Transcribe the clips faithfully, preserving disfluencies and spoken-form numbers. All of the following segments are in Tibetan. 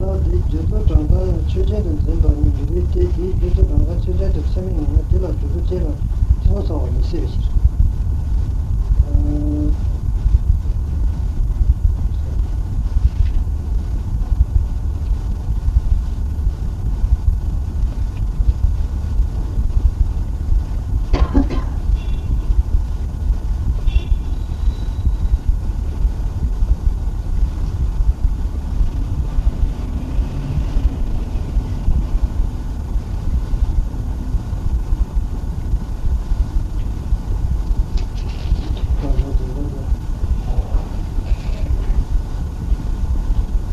དེའི་རྒྱུ་ཚོགས་གྲངས་ཀ་ཆོས་ཅན་དུ་འཛིན་པ་ནི་འགྱུར་བའི་སྟེ། དེའི་རྒྱུ་ཚོགས་གྲངས་ཀ་ཆོས་ཅན་དུ་ཚད་མས་ངེས་ན་དེ་ལ་གྲུབ་པའི་དཔྱད་པ་ཐེ་ཚོམ་ཟ་བ་མི་སྲིད་པའི་ཕྱིར།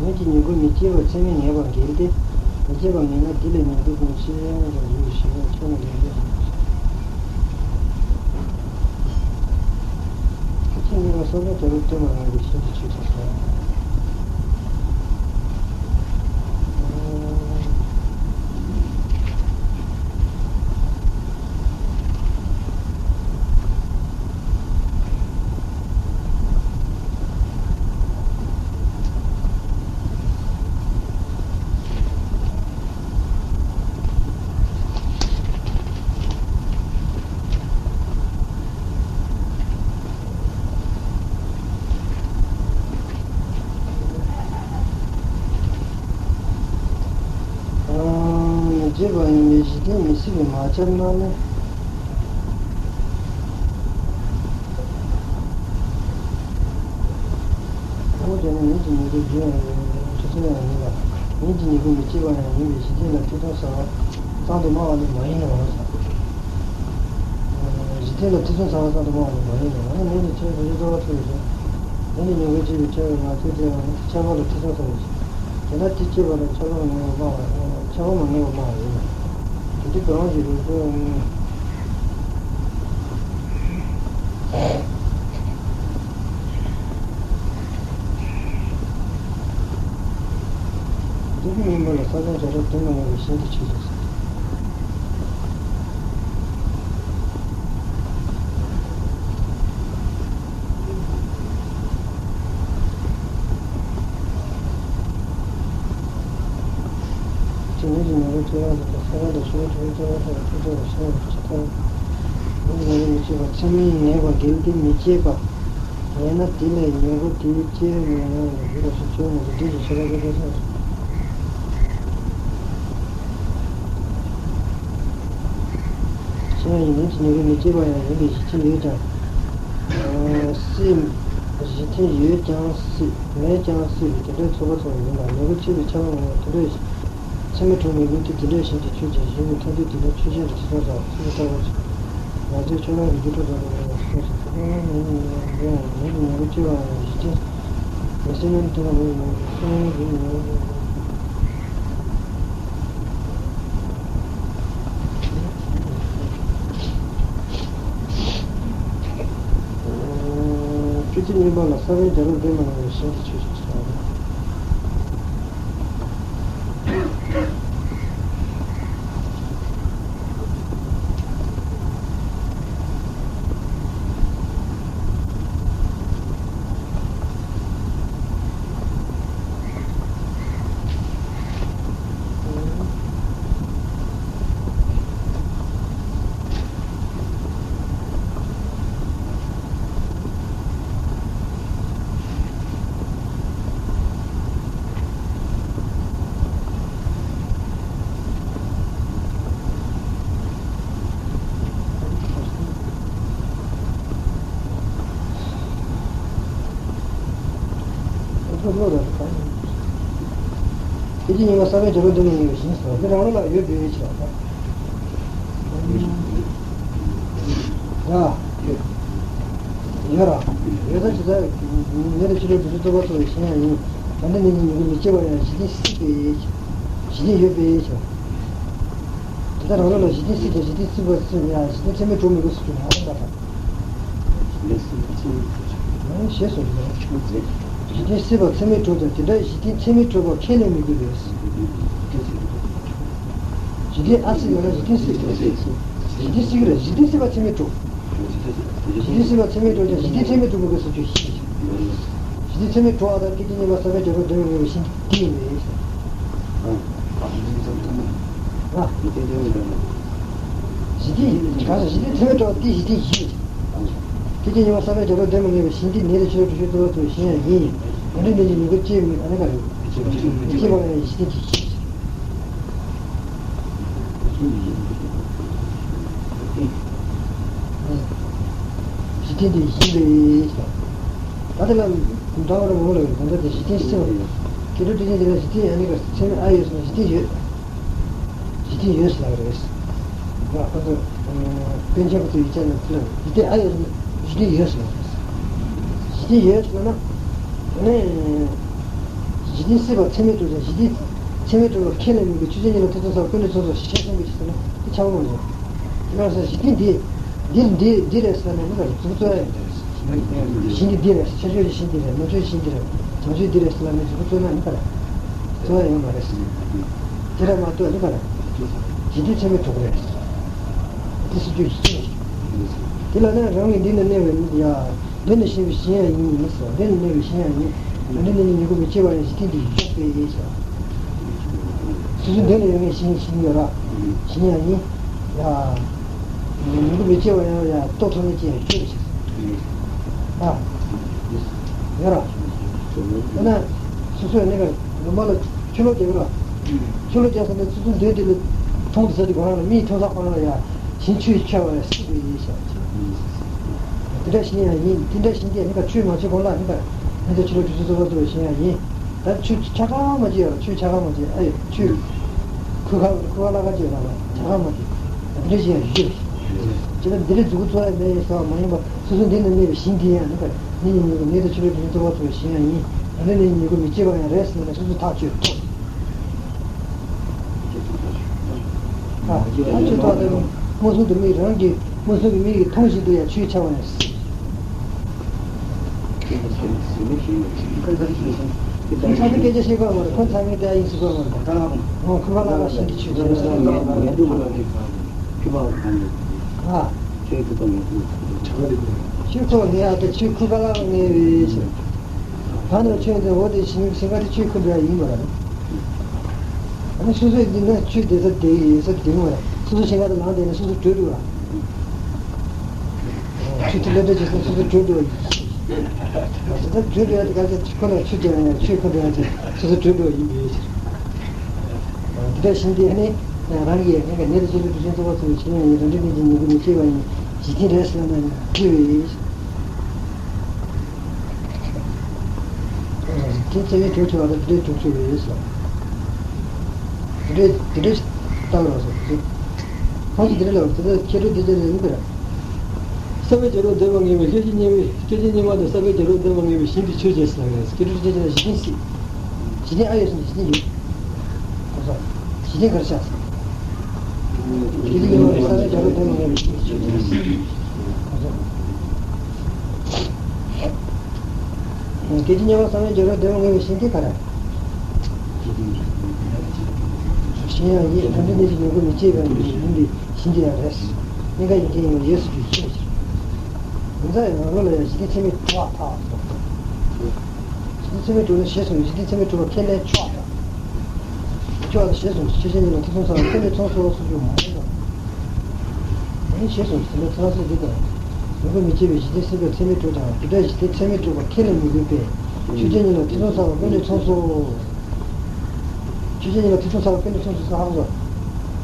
ཉིད་ཀྱི་ཉིང་ཁུ་མི་སྐྱེ་བ་ཚད་མས་ངེས་པར་འགལ་ཏེ། མི་སྐྱེ་བ་ངེས་ན་དེ་ལས་ཉིང་ཁུ་ཀུན་ཤེས་ཡང་དང་ཡུལ་ཞི་བ་ཆོས་རྣམས་ལས་འགལ་ཞིང་། ཁ་ཅིག་ངེས་པ་སོགས་ལ་བྱ་བའི་དོན་མ་ངེས་པའི་ཤིན་ཏུ་ཆོས་ཅན་ཟེར། མི་བརྗེད་པ་ཡིན་པས་གཞི་རྟེན་མི་སྲིད་པས་མ་ཁྱབ་ན་ནི། ཁོ་བོ་དེ་ནི་ཉིད་ཀྱི་ཉིང་ཁུ་རྒྱུ་ཡང་ཡིན། ཆུ་ཚན་ཡང་ཡིན་ལ། ཉིད་ཀྱི་ཉིང་ཁུ་མི་སྐྱེ་བ་ཡང་ཡིན་པས་གཞི་རྟེན་ལ་ཐེ་ཚོམ་ཟ་བ་གཙང་དུ་སྨྲ་བ་ནི་མ་ཡིན་ནོ་ཟེར། གཞི་རྟེན་ལ་ཐེ་ཚོམ་ཟ་བ་གཙང་དུ་སྨྲ་བ་ནི་མ་ཡིན་ནོ། ཡང་ན་ཉིད་ཀྱི་ཆོས་ཀྱི་རྩོལ་བ་ཐུབ་པའི་ཕྱིར། ཉིད་ཀྱི་ཉིང་ཁུ་སྐྱེ་བའི་ཁྱབ་པའི་ངང་ཚུལ་དེ་ཡང་ཁྱབ་པ་ལ་ཐེ་ཚོམ་ཟ་བའི་ཕྱིར། དེས་ན་དེ་སྐྱེས་པ་ལ་ཁྱབ་པ་མ་ངེས་པར་སྨྲ་བ། ཁྱབ་པ་མ་ངེས་པར་སྨྲ་བ་ཡིན་ནོ། དེ་དུས་གང་ཞིག་རིགས་ཚོགས། འདི་ཀུན་སྙོམས་པ་ལ་ས་བོན་བྱ་སྒྲ་དོན་མ་ངེས་པའི་ཞིང་དུ་ཆུད་ཅིང་ཟེར། ཅི་ཉིད་ཀྱི་ཉིང་ཁུ་སྐྱེ་བ་དང་། ས་བོན་དང་ཆུ་བོ་ཆུ་བོའི་སྐྱེ་བ་ཐམས་ཅད་ཐེ་ཚོམ་ཞེས་པ་ཇི་ལྟར། ཉིད་ཀྱི་ཉིང་ཁུ་མི་སྐྱེ་བ་ཚད་མས་ངེས་པར་འགལ་ཏེ་མི་སྐྱེ་བ། ངེས་ན་དེ་ལས་ཉིང་ཁུ་དེའི་སྐྱེ་བའི་ངང་ལ་འགྱུར་བ་ཞིག་ཆོས་མིན་ཏེ། འདི་ཞེས་ཤེས་པ་ཀུན་ཤེས་སོ། ཤེས་ཡང་ཡིན། ཉིད་ཀྱི་ཉིང་ཁུ་མི་སྐྱེ་བ་ཡང་ཡིན་པས་གཞི་རྟེན་ཡོད་ཀྱང་སྲིད། གཞི་རྟེན་ཡོད་ཀྱང་སྲིད། མེད་ཀྱང་སྲིད་པས་དེ་འདྲའི་ཚོགས་པ་ཚོགས་ཡིན་ལ། ཉིང་ཁུ་སྐྱེ་བའི་ཁྱབ་པ་ངེས་ན་དེ་འདྲའི་ཚད་མས་གྲུབ་མི་དགོས་ཏེ། དེ་འདྲའི་ཞིང་དེ་ཆོས་ཅན། གཞན་གྱི་ཐམས་ཅད་དེ་ནི་ཆོས་ཅན་དུ་ཐེ་ཚོམ་ཟ་བ་ཚུལ་དུ་བལྟ་བར་བྱ། ང་ཚོའི་ཆོས་ལམ་གྱི་རྒྱུ་འཕྲོད་དང་ལྡན་པ་ཡང་སོ་སོ་སོ། ཉིད་ཀྱི་ཉིང་ཁུ་སྐྱེ་བ་ཡང་གཞི་རྟེན་མི་སྲིད་ན་དེ་ལ་ལོག་ཡོང་གི་སོང་གི་ཡོང་གི། སྐད་ཅིག་གཉིས་པ་ལ་ས་བོན་བྱ་སྒྲ་དོན་མ་ངེས་པའི་ཞིང་དུ་ཆུད་ཅིང་ཟེར། སྐད་ཅིག་གཉིས་པ་ས་བོན་བྱ་སྒྲ་དོན་མ་ངེས་པའི་ཞིང་ཟེར་བ་འདི་རང་ལུགས་ལ་ཡོད་པའི་ཕྱིར་རོ། ཡ། ཡོད་ར། ཡོད་ད་ཅི་ད། ཉིད་ཀྱི་ཆོས་ལ་དེ་ཚོ་རྟོགས་པ་ཚོགས་པའི་ཞིང་ཡང་ཡིན། ད་འདི་ནི་ཉིད་ཀྱི་མི་སྐྱེ་བ་ཡང་གཞི་རྟེན་སྲིད་པའི། གཞི་རྟེན་ཡོད་པའི་ཕྱིར། དེ་ལྟར་རང་ལུགས་ལ་གཞི་རྟེན་སྲིད་ཀྱང་གཞི་རྟེན་སྲིད་པ་སྲིད་ཡང་གཞི་རྟེན་ཚད་མས་གྲུབ་མི་དགོས་ཟེར་རྒྱུ་མ་རེད་པ་དང་། ཞེས་གསུངས་ཡོད། གཞི་རྟེན་སྲིད་པ་ཚད་མས་གྲུབ་ཀྱང་དེ་འདྲ་གཞི་རྟེན་ཚད་མས་གྲུབ་པ་ཁས་ལེན་མི་དགོས་པས། གཞི་རྟེན་ཨ་སྲིད་ཡོད་ན་གཞི་རྟེན་སྲིད་དགོས། གཞི་རྟེན་སྲིད་ཀྱི་རེད། གཞི་རྟེན་སྲིད་པ་ཚད་མས་གྲུབ། གཞི་རྟེན་སྲིད་པ་ཚད་མས་གྲུབ་ཀྱང་གཞི་རྟེན་ཚད་མས་གྲུབ་མི་དགོས་ཟེར་རྒྱུ་ཞིག་གཞི་རྟེན་ཚད་མས་གྲུབ་པ་དང་སྐད་ཅིག་གཉིས་པ་ས་བོན་བྱ་སྒྲ་དོན་མ་ངེས་པའི་ཞིང་དེ་ཡིན་པས། གཞི་རྟེན་གང་ཟག་གཞི་རྟེན་ཚད་མས་གྲུབ་པ་དེ་གཞི་རྟེན་བཞི་ཡོད། སྐྱེ་འཆི་གཉིས་པ་ས་བོན་བྱ་རོག་སྡེ་མ་ངེས་པའི་གཞི་རྟེན་ནད་དང་ཕྱི་ལོགས་དྲི་ཤུལ་རྩོལ་བ་ཚོའི་གཞི་ཡང་ཡིན། རང་འབྲས་གནས་ཀྱི་མྱུ་གུ་སྐྱེ་མི་ཨ་ནི་ག་རེ། སྐྱེ་བ་ཡང་གཞི་རྟེན་གྱི་གཞི། གཞི་རྟེན་དེ་བཞི་རེད། ད་དེ་ལ་འདྲ་བ་རེ་མང་པོ་ལ་ཡོད། ད་ལྟ་དེ་གཞི་རྟེན་སེལ་བ་རེད། སྐྱེ་འགྲོ་སྐྱེ་ཆེན་དེ་ལ་གཞི་རྟེན་ཨ་ནི་ག་ཚད་མས་ཨ་ཡོད་སོང་ན་གཞི་རྟེན་ཡོད། གཞི་རྟེན་ཡོད་ཟེར་ལབ་རེད། ང་ཁོ་ཚོ་པཎ་ཆེན་པོ་ཚོ་ཡིག་ཆ་ནང་དེ་ལ་གཞི་རྟེན་ཨ་ཡོད་ཟེར་ན་གཞི་རྟེན་ཡོད་ཟེར་ལབ་རེད། གཞི་རྟེན་ཡོད་ཟེར་ན་ཨ་ནི་གཞི་རྟེན་སྲིད་པ་ཚད་མས་གྲུབ་ཅིང་གཞི་རྟེན་ཚད་མས་གྲུབ་པ་ཁས་ལེན་མི་དགོས། ཆོས་ཅན་ཉིད་ལ་ཐེ་ཚོམ་ཟ་བ་ཀུན་ནས་ཚོམ་ཟོ་ཞེས་གསུངས་པའི་ཕྱིར་ཟེར་ན་དེ་ཆགས་པ་མ་བྱུང་། དེ་ལ་ས་གཞི་རྟེན་འདི་འདི་འདི་འདི་རེད་ཟེར་ན་ནི་ག་རེ་མཛུབ་གུ་རྩོད་ཡ་ཡོད་རེད། གཞི་འདི་འདི་རེད། ཤར་ཕྱོགས་ཀྱི་གཞི་འདི་རེད། ནུབ་ཕྱོགས་ཀྱི་གཞི་འདི་རེད། བྱང་ཕྱོགས་འདི་རེད་ཟེར་ལབ་ནས་མཛུབ་གུ་རྩོད་ན་ནི་ག་རེ། རྩོད་ཡ་ཡོད་མ་རེད། དེ་འདྲ་མ་གཏོགས་ནི་ག་རེ། གཞི་རྟེན་ཚད་མས་གྲུབ་པ་རེད། དེ་སྲིད་རྒྱུ་ཡིན། དེ་ལ་ནི་རང་གི་མདུན་ན་གནས་པའི་ཡ། མདུན་ན་གནས་པའི་གཞི་ཡང་ཡིན་ཟེར། མདུན་ན་གནས་པའི་གཞི་ཡང་ཡིན། རང་འབྲས་གནས་ཀྱི་མྱུ་གུ་མི་སྐྱེ་བ་ཡང་གཞི་རྟེན་དེ་ཡོད་པས་ཟེར། སོ་སོའི་མདུན་ལ་ཡོད་མཁན་གཞི་གཞི་ཡོད་ར། གཞི་ཡང་ཡིན། ཡ། མྱུ་གུ་མི་སྐྱེ་བ་ཡང་ཡ་རྟོགས་ཐུབ་མཁན་ཅིག་ཡང་ཡོད་པས་ཟེར། ཨ། ཡོད་ར། ཡོད་ན། སོ་སོའི་གནས་སྐབས་ལུང་པ་ལ་ཆུ་ལོག་རྒྱག་གི་ར། ཆུ་ལོག་རྒྱག་ས་ནས་སོ་སོའི་མདུན་དེ་ལ་མཐོང་དུ་ས་དེ་གོ་ར་ལ་མིའི་མཐོང་ས་གོ་ར་ལ་ཡ། གཞི་ཆུས་ཆགས་པ་ཡང་སྲིད་པའི་ཡིན་ཤག་དེ་འདྲ་ཞིག་ཡང་ཡིན། དེ་འདྲ་ཞིག་འདི་ནི་ཀ་ཆུས་མ་ཆུས་གོང་ལ་ནི་ཀ་ནི་དེ་ཆུ་ལོག་དྲི་ཤུལ་རྩོལ་བ་ཚོ་བའི་ཞིག་ཡང་ཡིན། ད་ཆུ་ཆ་གང་མ་ཅི་ཡོད་ལ་ཆུ་ཆ་གང་མ་ཅི་ཨེ་ཆུ་ཁུ་ཁ་ཁུ་ཁ་ལ་ཁ་ཅི་ཡོད་ལ་ཆ་གང་མ་ཅི་དེ་འདྲ་ཞིག་ཡང་ཡོད། ཅི་ལ་འདི་རེ་མཛུ་གུ་རྩོལ་ཡ་མེད་ཡིན་ཟེར་བ་མ་ཡིན་པ་སོ་སོ་འདི་ན་གནས་པའི་ཞིང་འདི་ཡང་ནི་ཀ་ནི་ཡིན་ནི་ཀ་ནི་དེ་ཆུ་ལོག་དྲི་ཤུལ་རྩོལ་བ་ཚོ་བའི་ཞིག་ཡང་ཡིན། ད་ནི་ནི་མྱུ་གུ་མི་སྐྱེ་བ་ཡང་རེད་ཟེར་ན་སོ་སོ་ཐག་ཆོད་ཐུབ། ཨ་ཆོས་ཐོག་ལྟ་བུ་མངོན་སུམ་དུ་མིག་རང་གིས་མངོན་སུམ་གྱི་མིག་གིས་མཐོང་བཞིན་དུ་ཡང་ཆོས་འཆར་བ་ཡང་སྲིད། ཁོང་ཚང་མས་སྐད་ཆ་བཤད་གོ་མ་རེད། ཁོང་ཚང་མས་དེ་ཡིན་ཟེར་གོ་མ་རེད། ཁོང་ཁོང་ཁ་ལག་ཤིན་ཏུ་ཆོས་འཆར་བ་ཡང་སྲིད། ཨ་ཆོས་ཐོག་ལྟ་བུ་ཆོས་ཁོག་ནས་ཨ་ད་ཆོས་ཁོ་ཁ་ལག་ངེས་རེད་ཟེར། ད་ནི་ཆོས་འདི་འོ་དེ་ཞིང་ཞིང་ཁ་དེ་ཆོས་ཁོ་འདྲ་ཡིན་པ་རེད། ཨ་ནི་སོ་སོའི་འདི་ན་ཆོས་བསྡད་ས་བསྡད་ཡོད་ས་བསྡད་ཡོད་རེད། སོ་སོ་ཞིང་ཁ་དེ་ལངས་བསྡད་ན་སོ་སོ་བྲོས་འགྲོ་ར། ཆོས་དེ་སློབ་གྲྭ་བྱེད་ས་སོ་སོ་བྲོས་འགྲོ་ཡིན། ད་བྲོས་འགྲོ་ཡ་དེ་ག་ཚོད་ཁོ་ལ་ཆོས་རྒྱག་ཡ་ཆོས་ཁོ་འདྲ་ཡ་ཆོས་སོ་སོ་བྲོས་འགྲོ་ཡིན་པས། འདི་འདྲ་ཞིག་འདི་ནི་རང་གིས་ངས་ཀྱི་ནད་དང་ཕྱི་ལུས་དྲི་ཤུལ་རྩོལ་བ་ཚོ་བའི་ཞིང་ཡང་ཡིན། རང་འབྲས་གནས་ཀྱི་མྱུ་གུ་མི་སྐྱེ་བ་ཡིན། འཇིག་རྟེན་རེད་ཟེར་ན་ཡང་འཁྲུལ་བའི། དེ་ཚེ་བའི་གྲོགས་ཆེ་བ་དང་དེ་འདྲའི་གྲོགས་ཆེ་བའི་སོ། དེ་འདྲའི་དེ་འདྲའི་ལྟ་བར་སོ། ཁོང་གིས་དེ་འདྲ་ལབ་པ་དེ་ལྟར་ཁྱེད་རང་དེ་ཚེ་ནས་ནི་དེ་ར། ས་བོན་བྱ་རོག་སྡེ་མ་ངེས་པའི་སྐྱེ་འཆི་གཉིས་པའི་སྐྱེ་འཆི་གཉིས་པ་དང་ས་བོན་བྱ་རོག་སྡེ་མ་ངེས་པའི་ཞིང་དེ་ཆོས་ཅན་ཟེར་ལ་ངེས། སྐྱེ་འགྲོ་སྐྱེ་འཆི་ན་གཞི་རྟེན་སྲིད། གཞི་རྟེན་ཨ་ཡོད་ཟེར་ན་གཞི་རྟེན་ཡོད། གོ་སོང་། གཞི་རྟེན་ག་རེ་ཆགས་སོང་། སྐྱེ་འཆི་གཉིས་པ་དང་ས་བོན་བྱ་རོག་སྡེ་མ་ངེས་པའི་ཞིང་དེ་ཆོས་ཅན་ཟེར། གོ་སོང་། སྐྱེ་འཆི་གཉིས་པ་ས་བོན་བྱ་རོག་སྡེ་མ་ངེས་པའི་ཞིང་དེ་ག་རེ། གཞི་ཡང་ཡིན། རང་འབྲས་གནས་ཀྱི་མྱུ་གུ་མི་སྐྱེ་བ་ཡིན་པའི་གཞི་འདི་ཡང་རེད། གཉིས་ཀ་ཡིན་མཁན་ཡང་ཡོད་ཟེར་རྒྱུ་ཤེས་པ་ཞིག་ཡིན་ཙང་ཡང་ང་རང་ལ་ཡང་གཞི་རྟེན་ཚད་མས་གྲུབ་པ་ཐག་ཆོད། གཞི་རྟེན་ཚད་མས་གྲུབ་ན་ཞེས་གསུངས། གཞི་རྟེན་ཚད་མས་གྲུབ་པ་ཁས་ལེན་ཆོག་དང་། ཆོག་དང་ཞེས་གསུངས། ཆོས་ཅན་ཉིད་ལ་ཐེ་ཚོམ་ཟ་བ་ཀུན་ནས་ཚོམ་ཟོ་ཟེར་རྒྱུ་མང་དང་། ཨ་ནི་ཞེས་གསུངས། དེ་ནས་ཚོད་ལ་སོགས་འདི་ལྟར། མྱུ་གུ་མི་སྐྱེ་བའི་གཞི་རྟེན་སྲིད་པའི་ཚད་མས་གྲུབ་ཀྱང་། དེ་འདྲ་གཞི་རྟེན་ཚད་མས་གྲུབ་པ་ཁས་ལེན་མི་དགོས་པས། ཆོས་ཅན་ཉིད་ལ་ཐེ་ཚོམ་ཟ་བ་ཀུན་ནས་ཚོམ་ཟོ། ཆོས་ཅན་ཉིད་ལ་ཐེ་ཚོམ་ཟ་བ་ཀུན་ནས་ཚོམ་ཟོ་ཟེར་ཧ་གོ།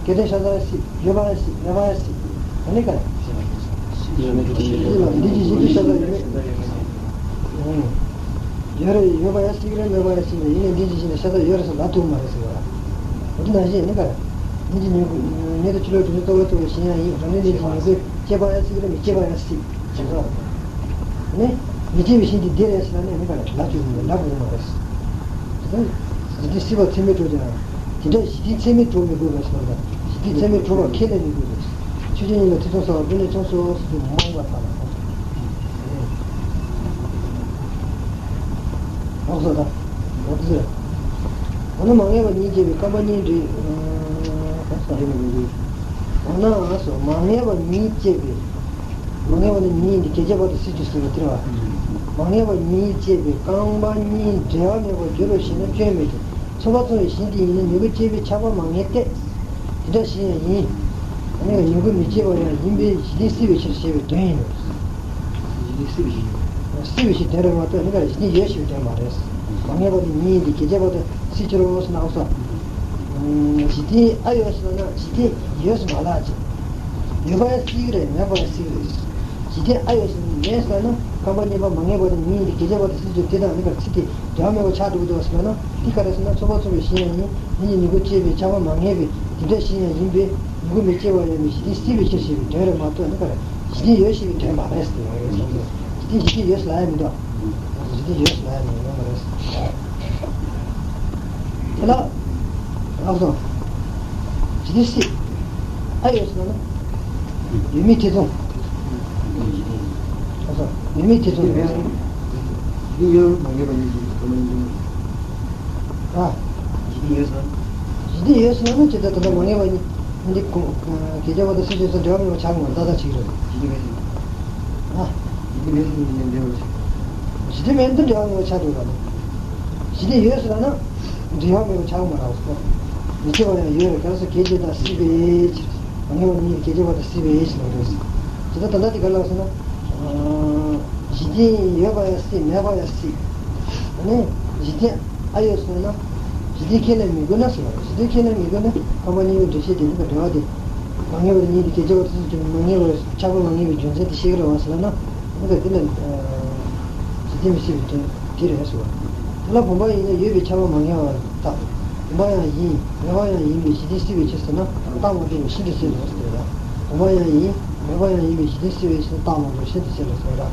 སྐལ་ལྡན་ཤ་ཚ་ཡང་སྲིད། ཡོད་པ་ཡང་སྲིད། མེད་པ་ཡང་སྲིད། ཨ་ནི་ག་རེ། འདི་ལ་འདི་གི་གཞི་འདི་ཤ་ཚ་ཡོད་མེད། ཡོད་རེད། ཡོད་པ་ཡང་སྲིད་ཀྱི་རེད། མེད་པ་ཡང་སྲིད་ཀྱི་རེད། ཡིན་ནའི་འདི་གི་གཞི་འདི་ཤ་ཚ་ཡོད་རེད་ཟེར་ལབ་ཐུབ་མ་རེད་ཟེར་བ། འོ་དེ་ནང་བཞིན་ནི་ག་རེ། ནད་ཀྱི་མྱུ་གུ། ནད་དང་ཕྱི་ལོགས་དྲི་ཤུལ་རྩོལ་བ་ཚོ་བའི་གཞི་ཡང་ཡིན། རང་འབྲས་གནས་ཀྱི་མྱུ་གུ་སྐྱེ་བ་ཡང་སྲིད་ཀྱི་རེད། མི་སྐྱེ་བ་ཡང་སྲིད་ཀྱི་རེད། ནི་མི་སྐྱེ་བའི་གཞི་འདི་འདི་རེད་ཟེར་ན་ནི་ག་རེ་ལབ་ཐུབ་མི་ལབ་དགོས་མ་རེད། དེ་ལྟར་གཞི་རྟེན་སྲིད་པ་ཚད་མས་གྲུབ་ཀྱང་། དེ་འདྲ་གཞི་རྟེན་ཚད་མས་གྲུབ་མི་དགོས་པར་སོང་ཙང་། གཞི་རྟེན་ཚད་མས་གྲུབ་པ་ཁས་ལེན་མི་དགོས་པས། ཆོས་ཅན་ཉིད་ལ་ཐེ་ཚོམ་ཟ་བ་ཀུན་ནས་ཚོམ་ཟོ་ཟེར་རྒྱུ་མང་བ་དག་ལ་ལོགས་སོ། ལོགས་སོ་ད། ལོགས་སོ། འོ་ན་མ་ངེས་པ་གཉིས་སྐྱེས་པའི་རྐང་པ་གཉིས་འདྲེས། འོ་ན་སོ་མ་ངེས་པ་གཉིས་སྐྱེས་པའི། མ་ངེས་པ་ནི་གཉིས་འདི་བརྒྱད་བརྒྱ་བར་དུ་སྲིད་ཀྱི་ཟེར་བ་དེ་རེད་བ། མ་ངེས་པ་གཉིས་སྐྱེས་པའི་རྐང་པ་གཉིས་འབྲེལ་བ་མེད་པར་འགྱུར་རོ་ཞེ་ན་སྐྱོན་མེད་དེ། ཚོར་བ་ཚོར་བའི་གཞི་འདི་ཡིན་ན་མྱུ་གུ་སྐྱེས་པའི་ཆགས་པ་མ་ངེས་ཏེ། དེ་འདྲ་ཞིག་ཡང་ཡིན། ཨ་ནི་ཉིང་ཁུ་མི་སྐྱེ་བ་ཡང་ཡིན་པས་གཞི་རྟེན་སྲིད་པའི་ཕྱིར་ཞེས་པའི་དོན་ཡིན་ནོ། གཞི་རྟེན་སྲིད་པའི་ཕྱིར། སྲིད་པའི་ཕྱིར་དོན་རེད་མ་གཏོགས་ཨ་ནི་ག་རེ་གཞི་རྟེན་ཡོད་ཞེས་པའི་དོན་མ་རེད། མ་ངེས་པ་དེ་ཉིད་ཡིན་ཏེ་གལ་ཆེ་བ་དེ་སྲིད་ཕྱིར་རོ་ཟེར་གནང་སོང་། གཞི་རྟེན་ཨ་ཡོད་ཟེར་ན་གཞི་རྟེན་ཡོད་ཟེར་མ་ལབ་ཅིག་ཡོད་པ་ཡང་སྲིད་ཀྱི་རེད། མེད་པ་ཡང་སྲིད་ཀྱི་རེད། གཞི་རྟེན་ཨ་ཡོད་ཟེར་ན་མེད་ཟེར་ན་ཁམས་པ་གཉིས་པ་མ་ངེས་པ་དེ་ཉིད་ཡིན་ཏེ་གལ་ཆེ་བ་དེ་སྲིད་ཕྱིར་དེ་དང་ཨ་ནི་ག་རེ་ཚིག་དེ་འབྲེལ་བ་མེད་པ་ཆགས་འགྲོ་གི་འདུག་ཟེར་ན་དེ་ག་རེ་ཟེར་ན་ཚོགས་པ་ཚོགས་པའི་གཞི་ཡང་ཡིན། དེ་ཉིད་ཉིང་ཁུ་སྐྱེ་བའི་ཆགས་པ་མ་ངེས་པའི་དེ་འདྲ་ཞིག་ཡང་ཡིན་པས་ཉིང་ཁུ་མི་སྐྱེ་བ་ཡང་མེད་གཞི་རྟེན་སྲིད་པའི་ཕྱིར་ཞེས་པའི་དོན་རེད་མ་གཏོགས་ནི་ག་རེ་གཞི་རྟེན་ཡོད་ཞེས་པའི་དོན་མ་རེད་ཟེར་བ་རེད། གཞི་རྟེན་གཞི་རྟེན་ཡོད་ཟེར་ལབ་ཡ་མི་འདུག་གཞི་རྟེན་ཡོད་ཟེར་ལབ་ཡ་མི་འདུག་མ་རེད། དེ་ལ་ལགས་སོ། གཞི་རྟེན་སྲིད་ཨ་ཡོད་ཟེར་ན་ཡོད་མེད་ཐེ་ཚོམ། ལགས་སོ། ཡོད་མེད་ཐེ་ཚོམ་རེད། གཞི་རྟེན་ཡོད་མ་ངེས་པ་ཡིན་གྱི་གང་མ་ཡིན་གྱི། ཨ། གཞི་རྟེན་ཡོད་ཟེར་ན། གཞི་རྟེན་ཡོད་ཟེར་ན་ཅི་ལྟར་ད་ལྟ་མ་ངེས་པ་ཡིན། འདི་གོ་གལ་ཆེ་བ་དང་སྲིད་ཕྱིར་སོགས་འབྲེལ་བ་མེད་པ་ཆགས་ཀྱི་མ་རེད། ཏག་ཏག་བྱེད་ཀྱི་རེད། གཞི་རྟེན་མེད་ཟེར་ན། ཨ། གཞི་རྟེན་མེད་ཟེར་ན་འབྲེལ་བ་ཆགས། གཞི་རྟེན་མེད་ན་འབྲེལ་བ་མེད་པ་ཆགས་འགྲོ་ག་ནི། གཞི་རྟེན་ཡོད་ཟེར་ན་འབྲེལ་བ་མེད་པ་ཆགས་མ་རེད་སོ། མི་སྐྱེ་བ་ཡང་ཡོད་རེད། ག་རེ་ཟེར་གལ་ཆེ་དང་སྲིད་པའི་ཕྱིར། མ་ངེས་པ་ཉིད་གལ་ཆེ་བ་དང་སྲིད་པའི་ཕྱིར་ལ་རེད། ཇི་ལྟར་ད་ལྟ་དེ་ག་ལ་ཟེར་ན། གཞི་རྟེན་ཡོད་པ་ཡང་སྲིད། མེད་པ་ཡང་སྲིད། ཨ་ནི་གཞི་རྟེན་ཨ་ཡོད་ཟེར་ན། གཞི་རྟེན་ཁས་ལེན་མི་དགོས་ན་ཟེར་བ་རེད། གཞི་རྟེན་ཁས་ལེན་མི་དགོས་ན་ཁམས་པ་གཉིས་པོའི་འགྲེལ་བཤད་དེ་ནི་འབྲེལ་བ་དེ། མ་ངེས་པ་ཉིད་དེ་གལ་ཆེ་བ་དེ་ཚོ་མ་ངེས་པ་ཆགས་པ་མ་ངེས་པའི་རྒྱུ་མཚན་དེ་ཤེས་ཀྱི་རེད་བ་ཟེར་ན། འོ་ད་དེ་ལ་གཞི་རྟེན་མི་སྲིད་པའི་དོན་དེ་རེད་ཟེར་བ། དེ་ལ་བུམ་པ་ཡིན་ན་ཡོད་པའི་ཆགས་པ་མ་ངེས་པ་དག་བུམ་པ་ཡང་ཡིན། མེད་པ་ཡང་ཡིན་པའི་གཞི་རྟེན་སྲིད་པའི་ཕྱིར་ཟེར་ན་རྟགས་མ་གྲུབ་པའི་ཤིན་ཏུ་གསལ་ལོ་ཟེར་ལ། བུམ་པ་ཡང་ཡིན། མེད་པ་ཡང་ཡིན་པའི་གཞི་རྟེན་སྲིད་པའི་ཕྱིར་རྟགས་མ་གྲུབ་ཤིན་ཏུ་གསལ་ལོ་ཟེར་ལ།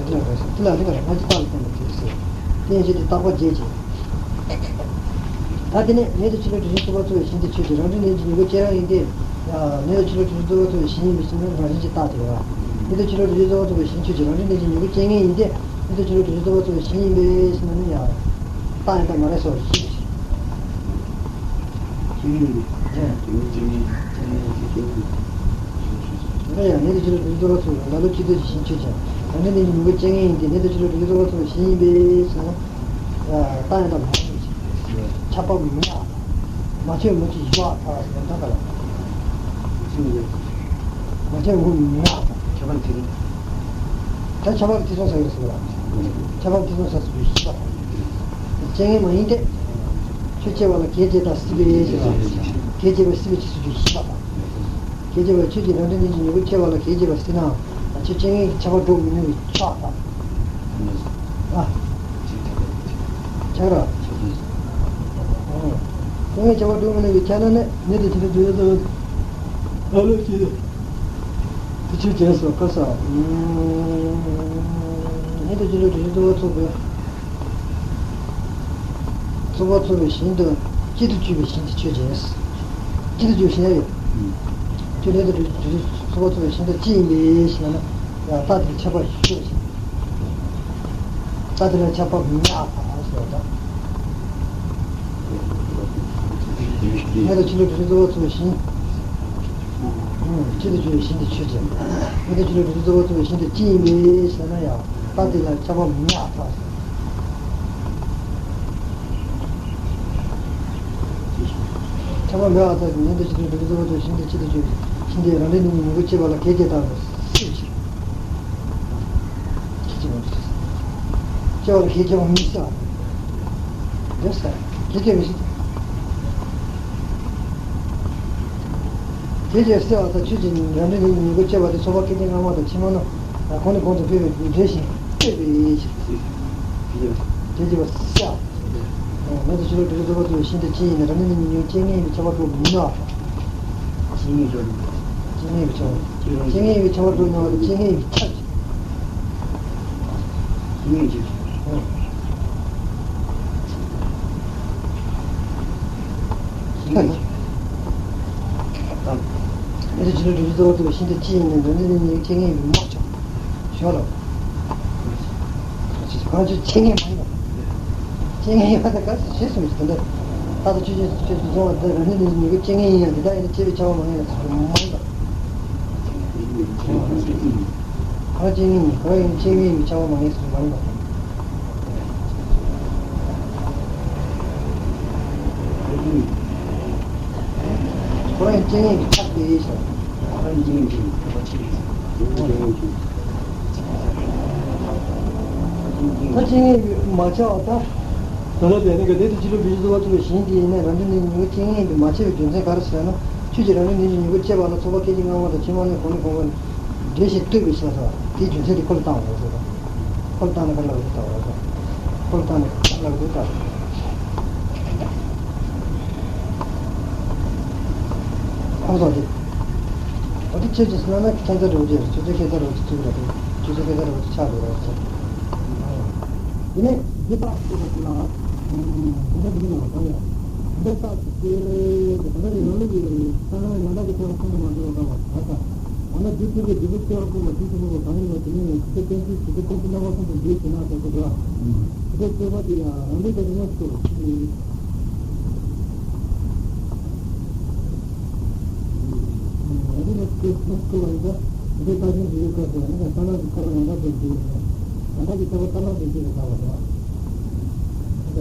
དེ་ལ་རེད་ཟེར། དེ་ལ་རིགས་ལ་ང་ཅི་རྟགས་ལ་བརྟེན་པ་དེ་ཟེར། རྟེན་གཞི་དེ་རྟག་པ་བརྒྱད་ཀྱི། ད་དེ་ནས་ནད་དུ་ཕྱི་ལོགས་དྲི་ཞིམ་ཚོགས་པ་ཚོགས་པའི་ཞིང་དེ་ཆོས་ཅན། རང་འབྲས་ནད་ཀྱི་མྱུ་གུ་སྐྱེ་རང་ཡིན་ཏེ། ཡ། ནད་དུ་ཕྱི་ལོགས་དྲི་ཞིམ་ཚོགས་པ་ཚོགས་པའི་ཞིང་ཡིན་པའི་ཕྱིར་ན་རང་བཞིན་གྱིས་རྟག་སྟེ་རེད་བ། ནད་དུ་ཕྱི་ལོགས་དྲི་ཞིམ་ཚོགས་པ་ཚོགས་པའི་ཞིང་ཆོས་ཅན། རང་འབྲས་ནད་ཀྱི་མྱུ་གུ་སྐྱེ་མཁན་ཡིན་ཏེ། ནད་དུ་ཕྱི་ལོགས་དྲི་ཞིམ་ཚོགས་པ་ཚོགས་པའི་ཞིང་ཡིན་པའི་ཕྱིར་ན་ནི་ཡ། རྟགས་ཡང་དག་མ་རེད་སོ། ཞིང་། ཞིང་ཡིན་ཏེ། ཡ། ཞིང་ཡིན་ཏེ། ཞིང་ཡིན་ཏེ། ཡ། ནད་དུ་ཕྱི་ལོགས་དྲི་ཞིམ་ཚོགས་པ་ཚོགས་པའི་ལ་ལུ་སྤྱི་ལྡོག་གི་ཞིང་ཆོས་ཅན། རང་འབྲས་ནད་ཀྱི་མྱུ་གུ་སྐྱེ་མཁན་ཡིན་ཏེ། ནད་དུ་ཕྱི་ལོགས་དྲི་ཞིམ་ཚོགས་པ་ཚོགས་པའི་ཞིང་ཡིན་པའི་ཕྱིར་ན། རྟགས་ཡང་དག་མ་རེད། ཁྱབ་པ་མི་ཉག་མ་ཆོད་མུ་གེ་ཡོད་ཐལ་ཟེར་ན་ད་ག་ལ། མ་ཆོད་མུ་གེ་ཉག་ད་ཁྱབ་པ་ཐེ་ཚོམ། ད་ཁྱབ་པ་ཐེ་ཚོམ་ཟ་ཡོད་ཟེར་བ། ཁྱབ་པ་ཐེ་ཚོམ་ཟ་ཟེར་བའི་ཤེས་པ། སྐྱེ་ངེས་མ་ཡིན་ཏེ། ཆོས་སྐྱེ་བ་ལ་གེགས་བྱེད་པ་སྲིད་པའི་ཟེར་བ། གེགས་བྱེད་པ་སྲིད་པའི་ཕྱིར་ཟེར་བའི་ཤེས་པ། གེགས་བྱེད་པ་ཆོས་ཀྱི་རང་འབྲས་ནད་ཀྱི་མྱུ་གུ་སྐྱེ་བ་ལ་གེགས་བྱེད་པ་སྲིད་ནའང་། ཆོས་སྐྱེ་ངེས་ཀྱི་ཁྱབ་པ་སྒྲོ་མི་མནོ་བའི་ཆགས་དང་། ཨ། ཆགས་ར། ཨོ། སྐྱེ་ངེས་ཁྱབ་པ་སྒྲོ་མི་མནོ་བའི་ཆ་ན་ནི་ནད་དུ་ཕྱི་ལོགས་དྲི་ཞིམ་ཚོགས་པ་ཚོགས་པའི་ལ་ལུ་སྤྱི་ལྡོག་གི་ཆོས་ཅན་སོ་ཁ་ས། ནད་དུ་ཕྱི་ལོགས་དྲི་ཞིམ་ཚོགས་པ་ཚོགས་པའི། ཚོགས་པ་ཚོགས་པའི་ཞིང་དུ་གཅིག་ཏུ་གྱུར་པའི་ཞིང་དེ་ཆོས་ཅན། གཅིག་ཏུ་གྱུར་ཞིང་ཡང་ཡོད། ཁྱོད་ནད་དུ་ཚོགས་པ་ཚོགས་པའི་ཞིང་དུ་གཅིག་ཡིན་པའི་ཞིང་ན་ཡང་རྟགས་དེར་ཁྱབ་པ་ཞིག་ཞིང་། རྟགས་དེ་ལ་ཁྱབ་པ་མི་ཉག་ཐལ་ཟེར་བ་དང་། ནད་དུ་ཕྱི་ལོགས་དྲི་ཞིམ་ཚོགས་པ་ཚོགས་པའི་ཞིང་། གཅིག་ཏུ་གྱུར་པའི་ཞིང་དེ་ཆོས་ཅན། ནད་དུ་ཕྱི་ལོགས་དྲི་ཞིམ་ཚོགས་པ་ཚོགས་པའི་ཞིང་དུ་གཅིག་ཡིན་པའི་ཞིང་ན་ཡང་རྟགས་དེ་ལ་ཁྱབ་པ་མི་ཉག་ཐལ་ཟེར། ཁྱབ་པ་མེད་པ་ལྟར་ནད་དུ་ཕྱི་ལོགས་དྲི་ཞིམ་ཚོགས་པ་ཚོགས་པའི་ཞིང་དེ་གཅིག་ཏུ་གྱུར་པའི་ཞིང་དེ་རང་འབྲས་ནད་ཀྱི་མྱུ་གུ་སྐྱེ་བ་ལ་གེགས་བྱེད་དང་སྲིད་པའི་ཕྱིར། སྐྱེ་བ་ལ་གེགས་བྱེད་པ་མི་སྲིད་པ། འདི་ས་གེགས་བྱེད་མི་སྲིད། གེགས་བྱེད་སྲིད་པ་དང་ཆོས་ཅན། རང་འབྲས་ནད་ཀྱི་མྱུ་གུ་སྐྱེ་བ་དེ་ཚོགས་པ་སྐད་ཅིག་སྔ་མ་དང་ཕྱི་མ་རྣམས་གོང་ནས་གོང་དུ་འཕེལ་བའི་འབྲས་བཞིན་སྐྱེ་བའི་ཕྱིར། གེགས་བྱེད་པ་སྲིད་པ། ནད་དུ་ཕྱི་ལོགས་དྲི་ཞིམ་ཚོགས་པ་ཚོགས་པའི་ཞིང་དུ་གཅིག་ཡིན་ན་རང་འབྲས་ནད་ཀྱི་མྱུ་གུ་སྐྱེ་ངེས་པའི་ཁྱབ་པ་སྒྲོ་མི་མྱོང་བ། སྐྱེ་ངེས་པའི་ཁྱབ་པ། སྐྱེ་ངེས་པའི་ཁྱབ་པ་སྒྲོ་མྱོང་བ་དང་སྐྱེ་ངེས་པའི་ཁྱབ། སྐྱེ་ངེས་ཀྱི། སྐྱེ་ངེས་ཀྱི། ནད་དུ་ཕྱི་ལོགས་དྲི་ཞིམ་ཚོགས་པ་ཚོགས་པའི་ཞིང་དུ་གཅིག་ཡིན་ན་རང་འབྲས་ནད་ཀྱི་མྱུ་གུ་སྐྱེ་ངེས་པའི་མ་ཆགས། ཞོ་ལོ། གང་ཅི་སྐྱེ་ངེས་མ་ཡིན་པ། སྐྱེ་ངེས་ཡིན་པ་དང་ག་ཞེས་གསུངས་ཀྱི་དོན་དག་ད་ལྟ་ཆོས་ཅན་ཆོས་ཅན་སོང་བ་དེ་རང་འབྲས་ནད་ཀྱི་མྱུ་གུ་སྐྱེ་ངེས་ཡིན་ཡང་འདི་དག་ཡིན་ན་སྐྱེ་བའི་ཁྱབ་པ་མ་ངེས་ལ་སོགས་པ་མ་ཡིན་པ། གང་སྐྱེ་ངེས་ཡིན་གང་ཡིན་སྐྱེ་ངེས་ཡིན་ཁྱབ་པ་མ་ངེས་སོགས་མ་ཡིན་པ། ཁོ་རང་རྐྱེན་ངན་གྱི་ཆགས་པའི་ཡིད་བྱ། ཁོ་རང་རྐྱེན་ངན་གྱི་ཁོ་རྐྱེན་ངན་གྱི། ད་རྐྱེན་ངན་མ་ཆགས་པ་ད། དོན་ལ་བས་ནི་ག་ལེ་དུ་ཅི་ལོ་བི་ཞུ་ཏུ་བ་ཚུ་ལ་ཞིང་དེ་ཡིན་ནས་རང་འདྲ་ནི་ཉིན་གུང་རྐྱེན་ངན་གྱི་མ་ཆགས་པའི་རྒྱུ་མཚན་ག་རེ་ཟེར་ན། ཆོས་ཀྱི་རང་འདྲ་ནི་ཉིན་གུང་སྐྱེ་བ་ལ་ཚོགས་པ་སྐད་ཅིག་ལྔ་པ་དང་ཕྱི་མ་ནི་གོང་ནས་གོང་བ་ནི། འདྲེ་ཞིག་ལྟོས་པའི་ཤ་ས་དེའི་རྒྱུ་མཚན་དེ་ཁོ་ལ་བཏང་བ་རེད་ཟེར། ཁོ་ལ་བཏང་ནས་ག་ལ་ག་ལ་བཏང་བ་རེད། ཁོ་ལ་བཏང་ནས་ག་ལ་ག་ལ་བཏང་བ་རེད། ཁོ་ཚོ་དེ། འོ་དེ་ཁྱེད་ཀྱིས་ཟེར་ན་ཁྱད་མཚར་རེ་བ་ཅིག་རེད། ཁྱེད་ཚོས་ཁྱད་མཚར་རེ་བ་ཅིག་བརྩི་གི་རེད། ཁྱེད་ཚོས་ཁྱད་མཚར་རེ་བ་ཅིག་ཆགས་འགྲོ་རེད་ཟེར། དེ་ནས་འདི་དག་ཅེས་པ་ཅིག་ལ། འདི་འདྲ་འདི་འདྲ་ལ་གང་ཡང་། འདི་དག་ཅེས་པའི་ད་ལྟ་ནི་རང་ལུགས་ཀྱི་ས་ན་ཡང་ང་དག་གི་ཆ་བ་ཚང་དུ་མ་འགྲོ་བ་དགག་པ་དགག་པ། འོ་ན་རྒྱུ་མཚན་གྱི་འབྲས་བུ་སྐྱེ་བ་ཀུན་ལ་དུས་གསུམ་པོ་གང་ཡིན་པ་དེ་ནི་ཇི་ལྟར་གཏན་ཚིགས་ཇི་ལྟར་གཏན་ཚིགས་རྣམ་པ་གསུམ་དུ་འདུས་ཟེར་ན་སོགས་སོ། ཇི་ལྟར་སྤྱོད་པ་དེ་ཡང་རང་ལུགས་ཀྱི་རིག་ངོ་སྐྱོ། རང་ལུགས་ཀྱི་སྐྱོ་སྐྱོ་བ་ཡིན་ན་དེ་ལྟ་བཞིན་གྱི་ཡུལ་སྐབས་སུ་ཡང་ན་ས་ལམ་གྱི་ཁྱད་པར་ཡང་དག་པར་འདུས་ཟེར། ཡང་དག་གི་ཁྱད་པར་ས་ལམ་དུ་འདུས་པའི་སྐབས་སུ།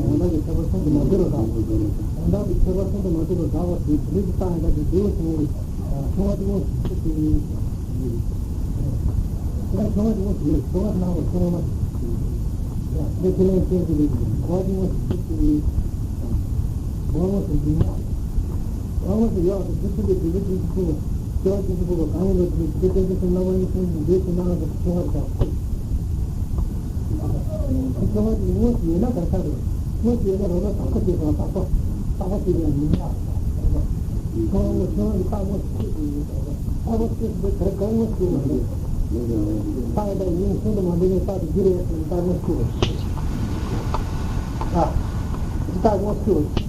ཡང་དག་གི་ཁྱད་པར་གསུམ་དུ་མ་འདུས་པ་དགག་པ། ཡང་དག་གི་ཁྱད་པར་གསུམ་དུ་མ་འདུས་པ་དགག་པ་དེ་དེ་ལས་ཀྱི་རྟགས་ཡང་དག་གི་འདུས་ཟེར་བའི། ཆུང་བ་གཅིག་མོ་ཞིག་ཚིག་གཅིག་ཡིན། ད་ཆུང་བ་གཅིག་མོ་ཞིག་ཡིན། ཆུང་བ་སྣང་བ་ཆུང་བ་མ་ཞིག་ཡིན། ད་ཁྱེད་ལན་ཅན་ཞིག་ཡིན། གོ་བ་གཅིག་མོ་ཞིག་ཚིག་གཅིག་ཡིན། གོ་བ་མོ་ཞིག་ཡིན་ན། གོ་བ་མོ་ཞིག་ཡོད་ཟེར་དུས་ཚོད་ཀྱི་དུས་ཚོད་ཀྱི་ཚིག་གོ་བ། ཆུང་བ་གཅིག་ཚིག་གོ་བ་གང་ཡིན་ལ་དུས་ཚོད་ཀྱི་ཚིག་སྣང་བ་ཡིན་སོང་ཞིག་འདོད་ཅིག་སྣང་བ་ཆུང་བ་ཞིག་ཆུང་བ་གཅིག་མོ་ཞིག་ཡིན་ན་ག་ས་རེད། དངོས་ཀྱི་ཡོད་ན་རང་ལ་བརྟག་པ་དེ་དང་བརྟག་པ་བརྟག་པ་དེ་ཡང་མིན་ཡང་། ཁོང་ལ་ཁྱོད་ཀྱི་བརྟག་པ་ཁྱོད་ཀྱི་ཡོད་པ་བརྟག་པ་ཁྱོད་ཀྱི་ག་ག་དངོས་ཀྱི་ཡོད་པ་རེད། བརྟག་པ་ཡིན་ཤིན་ཏུ་མ་འདི་ནས་བརྟག་ཏུ་འགྱུར་ཡོད་པའི་བརྟག་དངོས་ཀྱི་ཡོད་པ། ཨ། བརྟག་དངོས་ཀྱི་ཡོད་པ།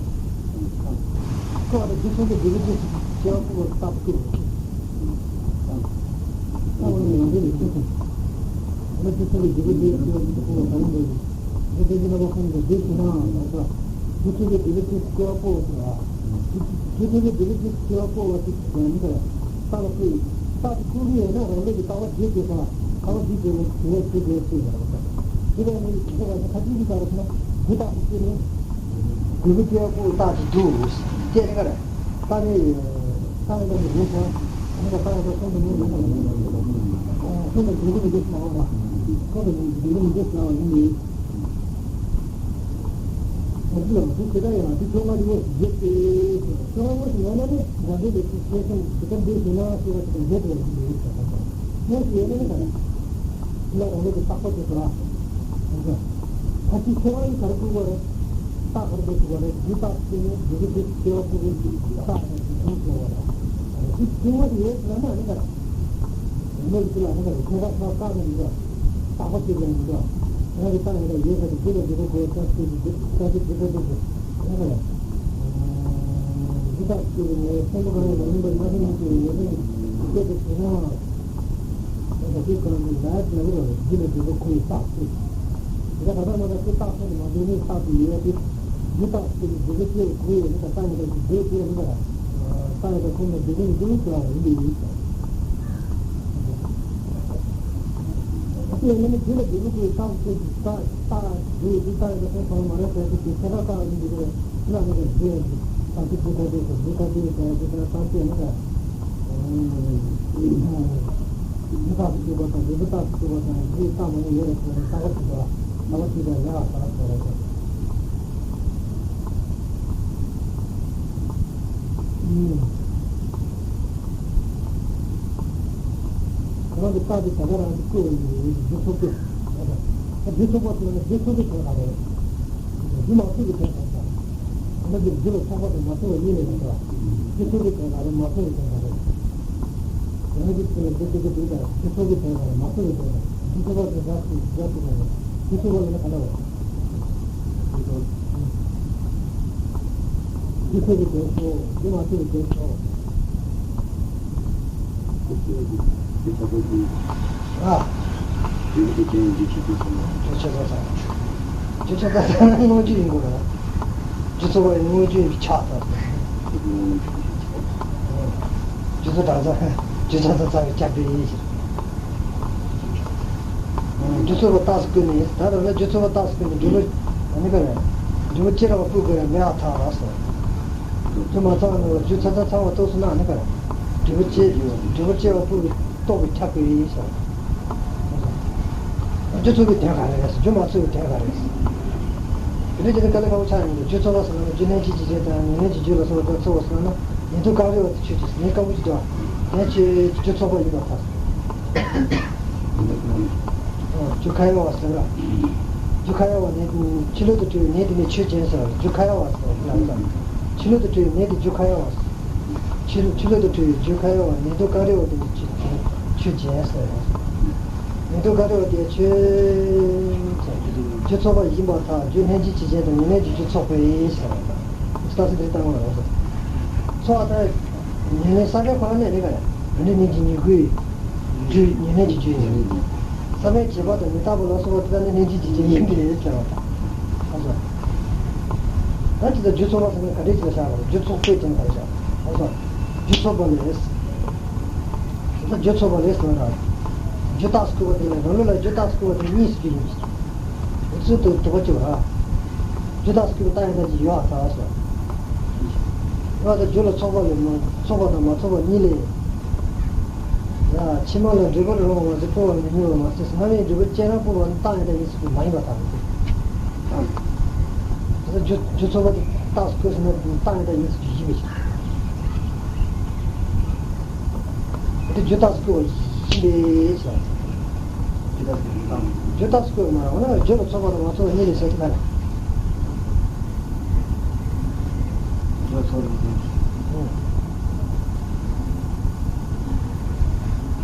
ཁོ་ལ་འདི་ཚོ་གི་འདི་གི་འདི་སྐྱེ་བ་ཕུང་བ་བརྟག་ཏུ་འགྱུར་ཡོད་པ། ཨ་ནི་ཡང་འདི་ནས་ཤེས་སོང་། ང་ཚོ་ཚོ་གི་འདི་གི་འདི་སྐྱེ་བ་ཕུང་བ་ག་རེ་འདྲ་ཡོད། འདི་དེ་བཞིན་རྣམ་པ་ཀུན་གྱི་རྒྱུད་ཕྱི་ནའང་ལ་སོགས། རྒྱུ་མཐུན་པའི་བདེ་བའི་ཚིག་སྐྱེ་བ་པོ་ཟེར་བ། རྒྱུ་མཐུན་པའི་བདེ་བའི་ཚིག་སྐྱེ་བ་པོ་བ་ཅིག་ཡང་མི་འདྲ་བ། རྟགས་ལ་བཀོད་ཡིན། རྟགས་དེ་བཀོད་ཀྱི་ཡོད་ན་རང་ལུགས་ཀྱི་རྟག་པ་རྒྱུད་དེ་ས་ཁ་བ་རྒྱུད་དེ་ནི་དེ་བས་ཚིག་དེ་ཚིག་ཡིན་པ་རེད། དེ་བས་ནི་དེ་བ་ཁ་ཅིག་གིས་ད་རེ་ན་རྒྱུ་རྟགས་དེ་བཀོད་ནི། བདེ་བའི་སྐྱེ་བ་པོ་རྟགས་དེ་འདུག་སྐྱེ་ནི་ག་རེ། ད་ནི། ད་ནི་ད་ནི་ཡིན་ཙང་། ད་ནི་ད་ནི་ད་ཁོང་དུ་མི་ཡིན་ཙང་། ཁོང་དུ་མི་འདུག་མི་འདུག་ཟེར་བ། ཁོང་དུ་མི་འདུག་མི་འདུག་ཟེར་བ་ཡིན་ནི། ད་ནི་ལ་འདུག་དེ་ད་ཡང་དེ་ཁྱོད་ང་ལ་ཡོད་ཟེར་ཏེ། ཁྱོད་ང་ངོ་ཤེས་ཡོད་ན་ནི་ང་འདི་ལས་ཅི་ཤེས་སོང་དེ་ལྟར་འདུག་ཟེར་ན་ཤེས་པ་དེ་ལས་དེ་ལས་ཡོད་ཟེར་བ། ངོ་ཤེས་ཡོད་ན་ནི་ད་ནི། ལ་རང་ལུགས་ཀྱི་རྟག་པ་དེ་ཚོ་ལ། ད་ཅི་ཁྱོད་ང་ཡི་གར་བཀོད་པ་རེད། རྟགས་ག་རེ་འདོད་ཞུ་བ་རེད། རྒྱུ་རྟགས་ཀྱི་ནི་རྒྱུ་རུ་འདི་སྐྱེ་བ་ཕུང་པོའི་རྟགས་དང་རྒྱུ་མཚུངས་སྐྱེ་བ་རེད། རྒྱུ་ཕུང་པོ་དེ་ཡོད་ཟེར་ན་ནི་ཨ་ནི་ག་རེ། མི་རིགས་ལ་ནི་ག་རེ་ཁྱད་པར་ཆགས་རྟགས་ནི་མི་འདྲ། རྟག་པ་གཅིག་ལ་མི་འདྲ། ང་གི་རྟགས་ཡིན་ད་ཡོད་ས་དེ་རྒྱུ་ལ་འདི་གོ་དགོས་ས་སྐྱེ་རྒྱུ་རྒྱུ་རྟགས་ཀྱི་རྒྱུ་རུ་འདི་ནི་ག་རེ། རྒྱུ་རྟགས་ཀྱི་ནི་སེམས་པ་གང་ཡང་མ་ཡིན་པ་མ་ཤེས་ནས་ཀྱི་ཡོད་ནི་སྐྱེ་དེ་བྱས་ན། ད་ལྟ་དེ་གང་གི་ལས་ལ་ཡོད་རྒྱུ་ལ་འདོད་པ་ཁོ་ཡི་རྟགས་ཅིག་དེ་ལ་ད་ལྟ་མ་ད་ཁོ་རྟགས་ཁོ་ནི་མ་འདོད་ནི་རྟགས་ཅིག་ཡོད་དེ། རྒྱུ་རྟགས་ཅིག་གི་འདོད་པ་ཅིག་ཁོ་ཡི་ནི་ད་ལྟ་ཡི་ད་ཅིག་འདོད་དེ་ཡང་མི་འདྲ། རྟགས་ཡི་ད་ཁོ་ནི་འདོད་ནི་འདོད་ཀྱི་ཡང་ཡིན་དེ་ཡིན། དེ་ཡང་ནི་རྒྱུ་ལ་འདོད་པ་ཁོ་ཡི་རྟགས་ཅིག་རྟགས་རྟགས་འདོད་དེ་རྟགས་ཡི་ད་ཁོ་ཚང་མ་རེད་ཟེར་དེ་དེ་ཁོ་རྟགས་རྟགས་ཡིན་དེ་རེད། ན་ནི་ད་འདོད་ཡང་འདོད་ད་ཅིག་འདོད་ད་འདོད་ད་འདོད་ད་འདོད་ད་འདོད་ད་ད་ཅིག་ཡང་མི་འདྲ། རྒྱུ་རྟགས་སུ་སྐྱེ་བ་དང་འབྲས་བུ་རྟགས་སུ་སྐྱེ་བ་དང་རྒྱུ་རྟགས་མང་པོ་ཡོད་རེད་ཟེར་ནས་རྟག་པ་ཞིག་ལ་རྟག་པ་ཞིག་ལ་ཡང་རྟག་པ་ཞིག་ལ་ཟེར། ཁོ་རང་གི་རྟགས་དེ་ད་ག་རང་གི་བཀོད་པ་ཡིན་པས་རྒྱུ་ཚོགས་པས། རྒྱུ་ཚོགས་པ་ཟེར་ན་རྒྱུ་ཚོགས་པའི་དོན་དག་རེད། རྒྱུ་མ་ཚོགས་པའི་དོན་དག་དང་། ད་ནི་རྒྱུ་ལ་ཚོགས་པ་དང་མ་ཚོགས་པ་གཉིས་ལས་མ་གྲུབ། རྒྱུ་ཚོགས་པའི་དོན་དག་རེད། མ་ཚོགས་པའི་དོན་དག་རེད། ཡང་རྒྱུ་ཚོགས་ལ་རྒྱུ་ཚོགས་ཀྱི་དོན་དག་རྒྱུ་ཚོགས་ཀྱི་དོན་དག་རེད། མ་ཚོགས་པའི་དོན་དག་རྒྱུ་ཚོགས་པ་ལ་འགག་ཚུལ་འགག་ཚུལ་དང་། རྒྱུ་ཚོགས་པ་ལ་ནི་ག་ལ་བ། རྒྱུ་ཚོགས་ཀྱི་དོན་སོ། རྒྱུ་མ་ཚོགས་པའི་དོན་སོ། རྒྱུ་ཚོགས་པ་ལ་ནི་ག་ལ་བ། ཨ། རྒྱུ་ཚོགས་པ་ལ་ནི་ག་ལ་བ། རྒྱུ་ཚོགས་པ་ལ་ནི་ག་ལ་བ། རྒྱུ་ཚོགས་པ་ལ་ནི་ག་ལ་བ། རྒྱུ་ཚོགས་པ་ལ་ནི་མངོན་བརྗོད་ཡིན་དགོས་ར། རྒྱུ་ཚོགས་པ་ཡི་མངོན་བརྗོད་ཡིན་པའི་ཆ་ལྟར། རྒྱུ་ཚོགས་གྲངས་ཚང་། རྒྱུ་ཚོགས་གྲངས་ཚང་རྩ་བའི་ཁྱབ་སྤེལ་ཡིན་ཞེས། རྒྱུ་ཚོགས་པ་རྟགས་སུ་བཀོད་ནས་ད་རེས་ལ་རྒྱུ་ཚོགས་པ་རྟགས་སུ་བཀོད་ནས་འབྲས་བུ་ཨ་ནི་ག་རེ། འབྲས་བུ་ཅི་འདྲ་བ་སྤུ་གུ་ཡང་མེད་པར་ཐལ་ལ་སོ། རྒྱུ་མ་ཚང་བ་ནང་ལ་རྒྱུ་ཚང་ཚང་ཚང་བ་རྟོགས་སོང་ན་ནི་ག་རེ། འབྲས་བུ་སྐྱེ། འབྲས་བུ་སྐྱེ་བ་ཕུགས་ཀྱི་རྟོགས་པའི་ཁྱབ་པའི་ཡིན་ཟེར། རྒྱུ་ཚོགས་པའི་དོན་ག་རེ་རེད་ཟེར། རྒྱུ་མ་ཚོགས་པའི་དོན་ག་རེ་རེད་ཟེར། དེ་འདྲ་བྱས་ན་དཀའ་ལས་ཁག་པོ་ཆགས་ཡོང་གི། རྒྱུ་ཚོགས་པ་ཟེར་ན་རྒྱུ་ལྷན་ཅིག་གི་རྐྱེན་དང་ཉེར་ལེན་གྱི་རྒྱུ་ལ་སོགས་པ་ཚོགས་པ་ཟེར་ན་ཉན་ཐོས་ཀ་ར་བ་དེ་ཆོས་ཅན་ཟེར། ཉན་དཀའ་བོ་ཅིག་འདུག་ཨ། ཡང་ཆོས་རྒྱུ་ཚོགས་པ་ཡིན་པར་ཐལ། རྒྱུ་ཁ་ཡ་བ་ཟེར་ར། རྒྱུ་ཁ་ཡ་བ་ནི་ཕྱི་ལོག་ཏུ་གྲུབ་པའི་ནད་དེ་ནི་ཆོས་ཅན་ཟེར་བ་རྒྱུ་ཁ་ཡ་བ་ཟེར་བ་ལ་ཟེར། ཕྱི་ལོག་ཏུ་གྲུབ་པའི་ནད་དེ་རྒྱུ་ཁ་ཡ་བ་ཟེར། ཕྱི་ཕྱི་ལོག་ཏུ་གྲུབ་པའི་རྒྱུ་ཁ་ཡ་བ་ཉན་ཐོས་ཀ་ར་བ་དེ་ནི་ཆོས་ཆོས་ཅན་ཟེར། ཉན་ཐོས་ཀ་ར་བ་དེ་ཆོས་ཅན། རྒྱུ་ཚོགས་པ་ཡིན་པར་ཐལ། རྒྱུ་ལྷན་ཅིག་གི་རྐྱེན་དང་ཉེར་ལེན་གྱི་རྒྱུ་ཚོགས་པས་ཟེར་བ་དང་། རྟགས་གསལ་དེ་བཏང་བ་རེད། ཚོགས་པ་དང་ཉེར་ལེན་ས་བོན་ཁོ་ན་ནས་རེད་ག་རེ། རང་འབྲས་རྣམ་འབྱེད་ཉིད་སྐུའི་རྒྱུ་ཉེར་ལེན་གྱི་རྒྱུ་ཡིན། ས་བོན་བྱེད་པ་དང་མི་རྟག་པ་ལ་སོགས་པ་དེ་དག་ནི་ལྷན་ཅིག་གི་རྐྱེན་ཡིན་པས་ཟེར་བ་དང་། ཨ་ཙི། ད་ཅི་ལྟར་རྒྱུ་ཚོགས་པ་ཟེར་ན་ག་འདྲས་ཅིག་ལ་བཞག་པ་རེད། རྒྱུ་ཚོགས་པའི་དོན་ག་རེ་བཞག་ཨ་ཙི། རྒྱུ་ཚོགས་པ་ལས། ད་རྒྱུ་ཚོགས་པ་ལས་ཟེར་བ་དང་། རྒྱུ་རྟགས་སུ་བཀོད་པ་དེ་ལ་རང་ལུགས་ལ་རྒྱུ་རྟགས་སུ་བཀོད་པ་དེ་གཉིས་སུ་འགྱུར་ཡིན། འོ་ཚུལ་དུ་དོགས་པ་གཅོད་པ་ར། རྒྱུ་རྟགས་སུ་བཀོད་པའི་རྟགས་ཡང་དག་ཅིག་ཡོད་ཨ་ད་ཟེར། ཡོད་ད་རྒྱུ་ལ་ཚོགས་པ་ལས་མ་ཚོགས་པ་དང་མ་ཚོགས་པ་གཉིས་ལས། ཡ་ཕྱི་མ་ལ་འབྲས་བུ་རུང་བ་མ་ཟད་སྤོང་བར་མི་ནུས་པ་མ་ཟད་སྔ་མའི་འབྲས་བུ་སྐྱེ་རང་སྤོང་བ་ནི་རྟགས་ཡང་དག་ཡིན་ཟེར་རྒྱུ་མ་ཡིན་པར་ཐལ། དེ་ལ་རྒྱུ་རྒྱུ་ཚོགས་པ་དེ་རྟགས་སུ་བཀོད་ཟེར་ན་རྟགས་ཡང་དག་ཡིན་ཟེར་རྒྱུ་ཡིན་པའི་ཕྱིར། དེ་རྒྱུ་རྟགས་སུ་བཀོད་པ་ཡིན་པས་ཟེར། རྒྱུ་རྟགས་སུ་བཀོད་པ་མ་རེད། འོ་ན་རྒྱུ་ལ་ཚོགས་པ་དང་མ་ཚོགས་པ་གཉིས་ལས་ཟེར་གྱི་མ་རེད། རྒྱུ་ལ་ཚོགས་པ་དང་། རང་འབྲས་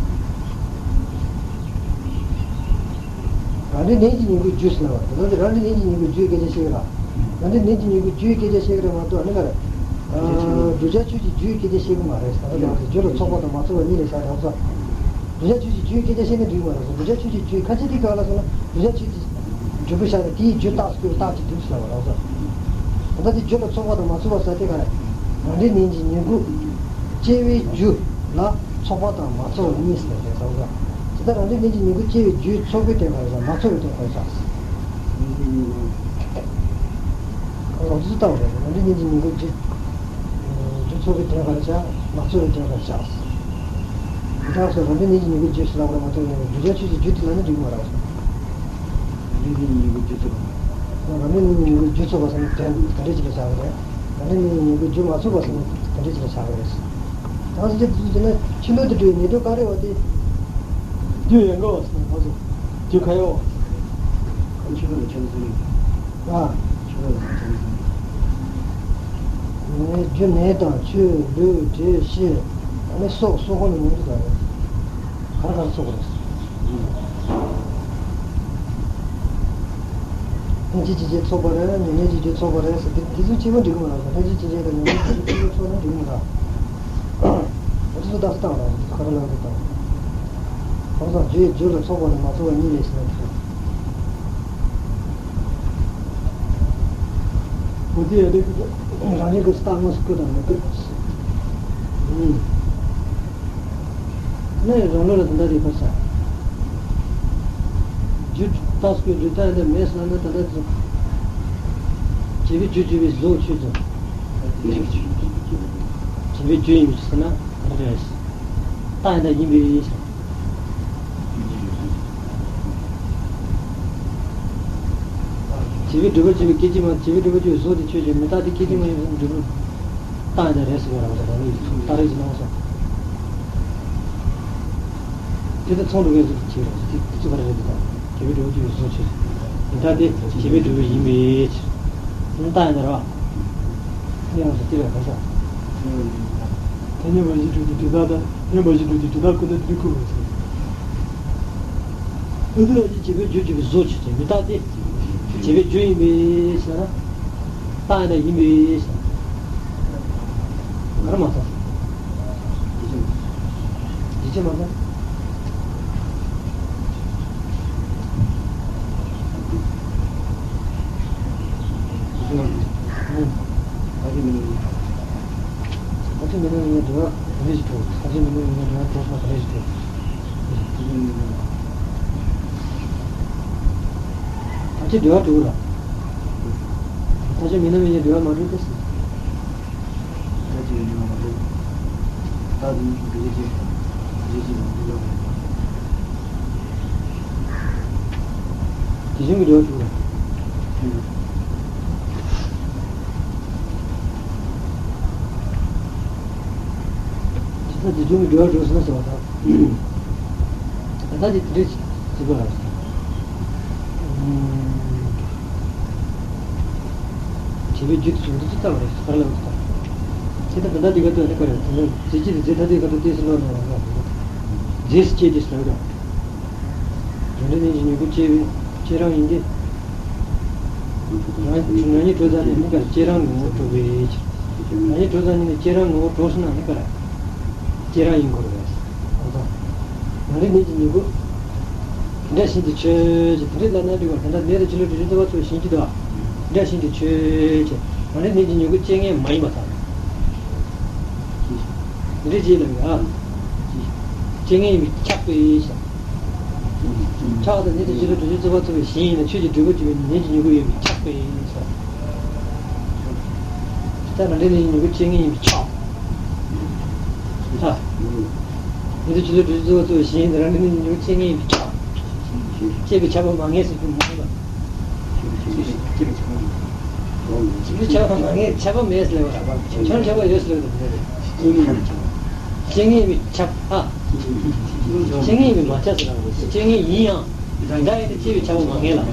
རྣམ་འབྱེད་ཉིད་སྐུའི་རྒྱུ་ཟེར་ན་བ་དེ་ཚོ་རང་འབྲས་རྣམ་འབྱེད་ཉིད་སྐུའི་རྒྱུའི་སྐད་ཆ་བཤད་ཀྱི་རེད། རང་འབྲས་རྣམ་འབྱེད་ཉིད་སྐུའི་རྒྱུའི་སྐད་ཆ་བཤད་ཀྱི་རེད་མ་གཏོགས་ཨ་ནི་ག་རེ། བསྒྲུབ་བྱ་ཆོས་ཀྱི་རྒྱུའི་སྐད་ཆ་བཤད་ཀྱི་མ་རེད་ཟེར་བ་དང་། རྒྱུ་ལ་ཚོགས་པ་དང་མ་ཚོགས་པ་གཉིས་ལས་བཞག་རང་སོ། བསྒྲུབ་བྱ་ཆོས་ཀྱི་རྒྱུའི་སྐད་ཆ་བཤད་ན་འགྲིག་མ་རེད་ཟེར། བསྒྲུབ་བྱ་ཆོས་ཀྱི་རྒྱུ་ཁ་ཅིག་དེ་ག་ལ་སོང་ན་བསྒྲུབ་བྱ་ཆོས་ཀྱི་འབྲས་བུ་བཞག་ན་དེའི་རྒྱུ་རྟགས་སུ་བཀོད་རྟགས་ཀྱི་དུས་སུ་ལ་བ་རང་སོ། ད་ལྟ་དེ་རྒྱུ་ལ་ཚོགས་པ་དང་མ་ཚོགས་པ་ཟེར་དེ་ག་རེད། རང་འབྲས་རྣམ་འབྱེད་ཉིད་སྐུ། སྐྱེ་བའི་རྒྱུ་ལ་ཚོགས་པ་དང་མ་ཚོགས་པ་གཉིས་སུ་ལས་ཟེར་བ། ཇི་ལྟར་རང་འབྲས་རྣམ་འབྱེད་ཉིད་སྐུ་སྐྱེ་བའི་རྒྱུའི་ཚོགས་པའི་དོན་ག་རེ་ཟེར། མ་ཚོགས་པའི་དོན་ག་རེ་ཟེར། རང་བཞིན་ལྟ་བ་རེད། རང་འབྲས་རྣམ་འབྱེད་ཉིད་སྐུ་རྒྱུ། རྒྱུ་ཚོགས་པའི་དོན་ག་རེ་ཟེར། མ་ཚོགས་པའི་དོན་ག་རེ་ཟེར། ཇི་ལྟར་སོགས་རང་འབྲས་རྣམ་འབྱེད་ཉིད་སྐུ་རྒྱུ་ཞེས་ལབ་པ་མ་ཚོགས་ཡང་བསྒྲུབ་བྱ་ཆོས་ཀྱི་རྒྱུ་དེ་ལ་ནི་འགྲིག་མ་རེད། རང་འབྲས་རྣམ་འབྱེད་ཉིད་སྐུ་རྒྱུ་ཚོགས་པ། རང་འབྲས་རྣམ་འབྱེད་ཉིད་སྐུ་རྒྱུ་ཚོགས་པ་ཟེར་ན་དོན་ག་འདྲ་ཅིག་ལ་བཞག་གི་རེད། རང་འབྲས་རྣམ་འབྱེད་ཉིད་སྐུ་རྒྱུ་མ་ཚོགས་པ་ཟེར་ན་ག་འདྲ་ཅིག་ལ་བཞག་གི་རེད། ད་ཟེར་གྱི་འདུག་ཟེར་ན་ཕྱི་ལོག་ཏུ་གྲུབ་པའི་ཉན་ཐོས་ཀ་ར་བ་དེ། རྒྱུ་ཡན་ག་བ་ཟེར་ན་ང་ཚོ་རྒྱུ་ཁ་ཡ་བ། ཁམས་ཆེན་པོ་ལ་ཁྱབ་ཟིན། ཨ། ཆེན་པོ་ལ་ཁྱབ་ཟིན། རྒྱུ་ནད་དང་ཆོས་ལུས་འབྲས་ཤེས། ཨ་ནི་སྲོག་སྲོག་ཁོ་ན་ཉན་ཐོས་དང་རེད། ག་རེ་ག་རེ་ཚོགས་པ་རེད། ལྷན་ཅིག་སྐྱེས་ཆེན་ཚོགས་པ་རེད། ཉེར་ལེན་གྱི་རྒྱུ་ཚོགས་པ་རེད་ཟེར་དེ་དེ་ཚོ་གཅིག་པོ་འགྲིག་གི་མ་རེད། ལྷན་ཅིག་སྐྱེས་ཆེན་དང་ཉེར་ལེན་གྱི་རྒྱུ་ཚོགས་ན་འགྲིག་གི་མ་རེད། འོ་དེ་ཚོ་རྟགས་གསལ་བཏང་རེད། དེ་ཚོ་ག་རེ་ལབ་འདུག་དང་། ཁོང་ཚོ་རྒྱུ་ཡི་རྒྱུ་ལ་ཚོགས་པ་དང་མ་ཚོགས་པ་གཉིས་ལས་ཟེར་ན་དེ་རེད། འོ་དེ་ཡ་དེ་རང་རིག་གི་རྟགས་དངོས་སུ་བཀོད་དང་མི་བཀོད། ཨུམ། ནས་རང་ལུགས་ལ་དེ་འདྲ་རིག་པར་བྱ། རྒྱུ་རྟགས་སུ་བཀོད་རྒྱུ་རྟགས་ཡང་དག་མེད་ཟེར་ན་ད་ལྟ་ཚོ། བྱས་པའི་རྒྱུ་བྱས་པའི་བཟོ་ཆོས་ཅན། བྱས་པའི་རྒྱུ་ཡིན་པའི་ཕྱིར་ཟེར་ན་ག་རེ་རེད། རྟགས་ཡང་དག་ཡིན་པའི་ཕྱིར། བྱས་པའི་འབྲས་བུ་བྱས་པའི་སྐད་ཅིག་མ་བྱས་པའི་འབྲས་བུ་བྱས་པའི་བཟོ་དེ་ཆོས་ཅན། མི་རྟག་སྟེ་སྐད་ཅིག་མ་ཡིན་པའི་འབྲས་བུ། རྟགས་ཡང་དག་རེད་ཟེར་བ་རང་ས་རང་ལུགས་ཀྱི་ཚོགས་རྟགས་རེད་ཟེར་སྣང་ས། དེ་ལྟར་ཚོགས་འགྲོ་བའི་གཟུགས་ཀྱི་ཆོས་རེད། དེ་དེ་ཚོ་ག་རེ་རེད་དེ་དང་། བྱས་པའི་འབྲས་བུ་བྱས་པའི་བཟོ་ཆོས་ཅན། མི་རྟག་སྟེ་བྱས་པའི་འབྲས་བུ་ཡིན་པའི་ཕྱིར། རྟགས་ཡང་དག་རེད་བ། དེ་ཡང་དག་དེ་ལ་གང་ཟག་ཐ་སྙད་པ་བཞི་སྒྲུབ་ཀྱི་དྲི་རྟགས་དང་། སྙོམས་པ་བཞི་སྒྲུབ་ཀྱི་དྲི་རྟགས་ཀུན་ཏུ་དེ་ཁུར་བ་ཟེར། ཨུ་ཚུགས་ཀྱིས་བྱས་པའི་རྒྱུ་བྱས་པའི་བཟོ་ཆོས་ཅན། མི་རྟག་སྟེ། བྱས་པའི་རྒྱུ་ཡིན་པའི་ཕྱིར་ན། རྟགས་ཡང་དག་ཡིན་པའི་ཕྱིར། ག་རེ་མ་ཚང་། ཡིད་ཆེས་མ་ཚང་། ཡིད་ཆེས་མ་ཚང་། ཨ། ཐ་སྙད་མི་སྣང་བའི་ངོ་བོ་འདྲ་བ་ག་འདྲ་ཞིག་གྲུབ། ཐ་སྙད་མི་སྣང་བའི་ངོ་བོ་འདྲ་བ་གྲུབ་ན་ག་འདྲ་ཞིག་གྲུབ། ཐ་སྙད་མི་སྣང་བའི་ངོ་བོ་འདྲ་བ་གྲུབ་ལ། ཐ་སྙད་མི་སྣང་བའི་ངོ་བོ་འདྲ་བ་མ་གྲུབ་སྟེ། ད་དུང་འགྲོ་གི་ཅིག་འགྲོ་གི་ཅིག་ལ་འགྲོ་གི་ཅིག་དེ་བཞིན་གྱི་འགྲོ་བ་ཞུགས་ལ། ད་དེ་བཞིན་གྱི་འགྲོ་བ་འགྲོ་སོང་ཟེར་བ་དང་། ད་ལྟ་དེ་དེ་འདྲ་ཞིག་བརྩི་དགོས་ལ། བྱས་པའི་རྒྱུ་དེ་བྱུང་དུས་ཅི་ལྟ་བ་རེད་ག་རེ་ལབ་ཀྱི་ད། ཁྱེད་ད་ད་ལྟ་འདི་ག་ལྟོས་ནས་ག་རེ་དེ་ནས་རྫས་སྐྱེས་དེ་རྫས་ཐ་དད་ཀ་ཏོ་ཏོས་སུ་ལོག་ནས་རང་རང་རྫས་སུ་སྐྱེས་དེ་ཟེར་བ་དང་། རང་འབྲས་གནས་ཀྱི་མྱུ་གུ་སྐྱེ་བའི་སྐྱེ་རང་ཡིན་ཏེ། རང་རང་ཉིད་གྲོལ་ཙམ་ནས་ནི་ག་རེ་སྐྱེ་རང་ངོ་བོ་གྲོལ་བའི་ཕྱིར། རང་ཉིད་གྲོལ་ཙམ་ནས་ནི་སྐྱེ་རང་ངོ་བོ་གྲོལ་སོང་ན་ནི་ག་རེ་སྐྱེ་རང་ཡིན་དགོས་རེད། རང་འབྲས་གནས་ཀྱི་མྱུ་གུ། དེ་འདྲ་བཞིན་དུ་ཆོས་ཅེས་དེ་འདྲའི་ལབ་ན་འགྲིག་པ། དེ་འདྲ་ནད་དང་ཕྱི་ལོགས་དྲི་ཆུ་རྩོལ་བ་ཚོ་བཞིན་གྱི་འདུག་དེ་འདྲ་བཞིན་དུ་ཆོས་ཅེས་རང་འབྲས་གནས་ཀྱི་མྱུ་གུ་སྐྱེ་ངེས་མ་ཡིན་པ་དང་། དེ་འདྲའི་རྗེས་ལ་ཡང་། སྐྱེ་ངེས་ཡིན་པས་ཁྱབ་པའི་ཕྱིར། ཆགས་དང་ནད་དང་ཕྱི་ལོགས་དྲི་ཆུ་རྩོལ་བ་ཚོ་བཞིན་ཡིན་ན་ཆོས་ཀྱི་འབྲས་བུ་སྐྱེ་བའི་ནད་ཀྱི་མྱུ་གུ་ཡོད་པས་ཁྱབ་པའི་ཕྱིར། ད་རང་འབྲས་གནས་ཀྱི་མྱུ་གུ་སྐྱེ་ངེས་ཡིན་པས་ཁྱབ། ད། ནད་དང་ཕྱི་ལོགས་དྲི་ཆུ་རྩོལ་བ་ཚོ་བཞིན་ཡིན་ན་རང་འབྲས་གནས་ཀྱི་མྱུ་གུ་སྐྱེ་ངེས་ཡིན་པས་ཁྱབ། སྐྱེས་པས་ཁྱབ་པ་མ་ངེས་ཟེར་རྒྱུ་མ་ཡིན་པ། སྐྱེས་པས་ཁྱབ་པ་མ་ངེས་ཁྱབ་པ་མེད་ཟེར་བ་ར་བ། ཁྱོད་ཁྱབ་པ་ཡོད་ཟེར་བ་དང་། སྐྱེ་ངེས་ཡིན་པས་ཁྱབ་ཨ། སྐྱེ་ངེས་ཡིན་པས་མ་ཁྱབ་ཟེར་བ། སྐྱེ་ངེས་ཡིན་ཡང་། དེ་འདྲ་ཡིན་ན་སྐྱེས་པས་ཁྱབ་པ་མ་ངེས་ལ། དེ་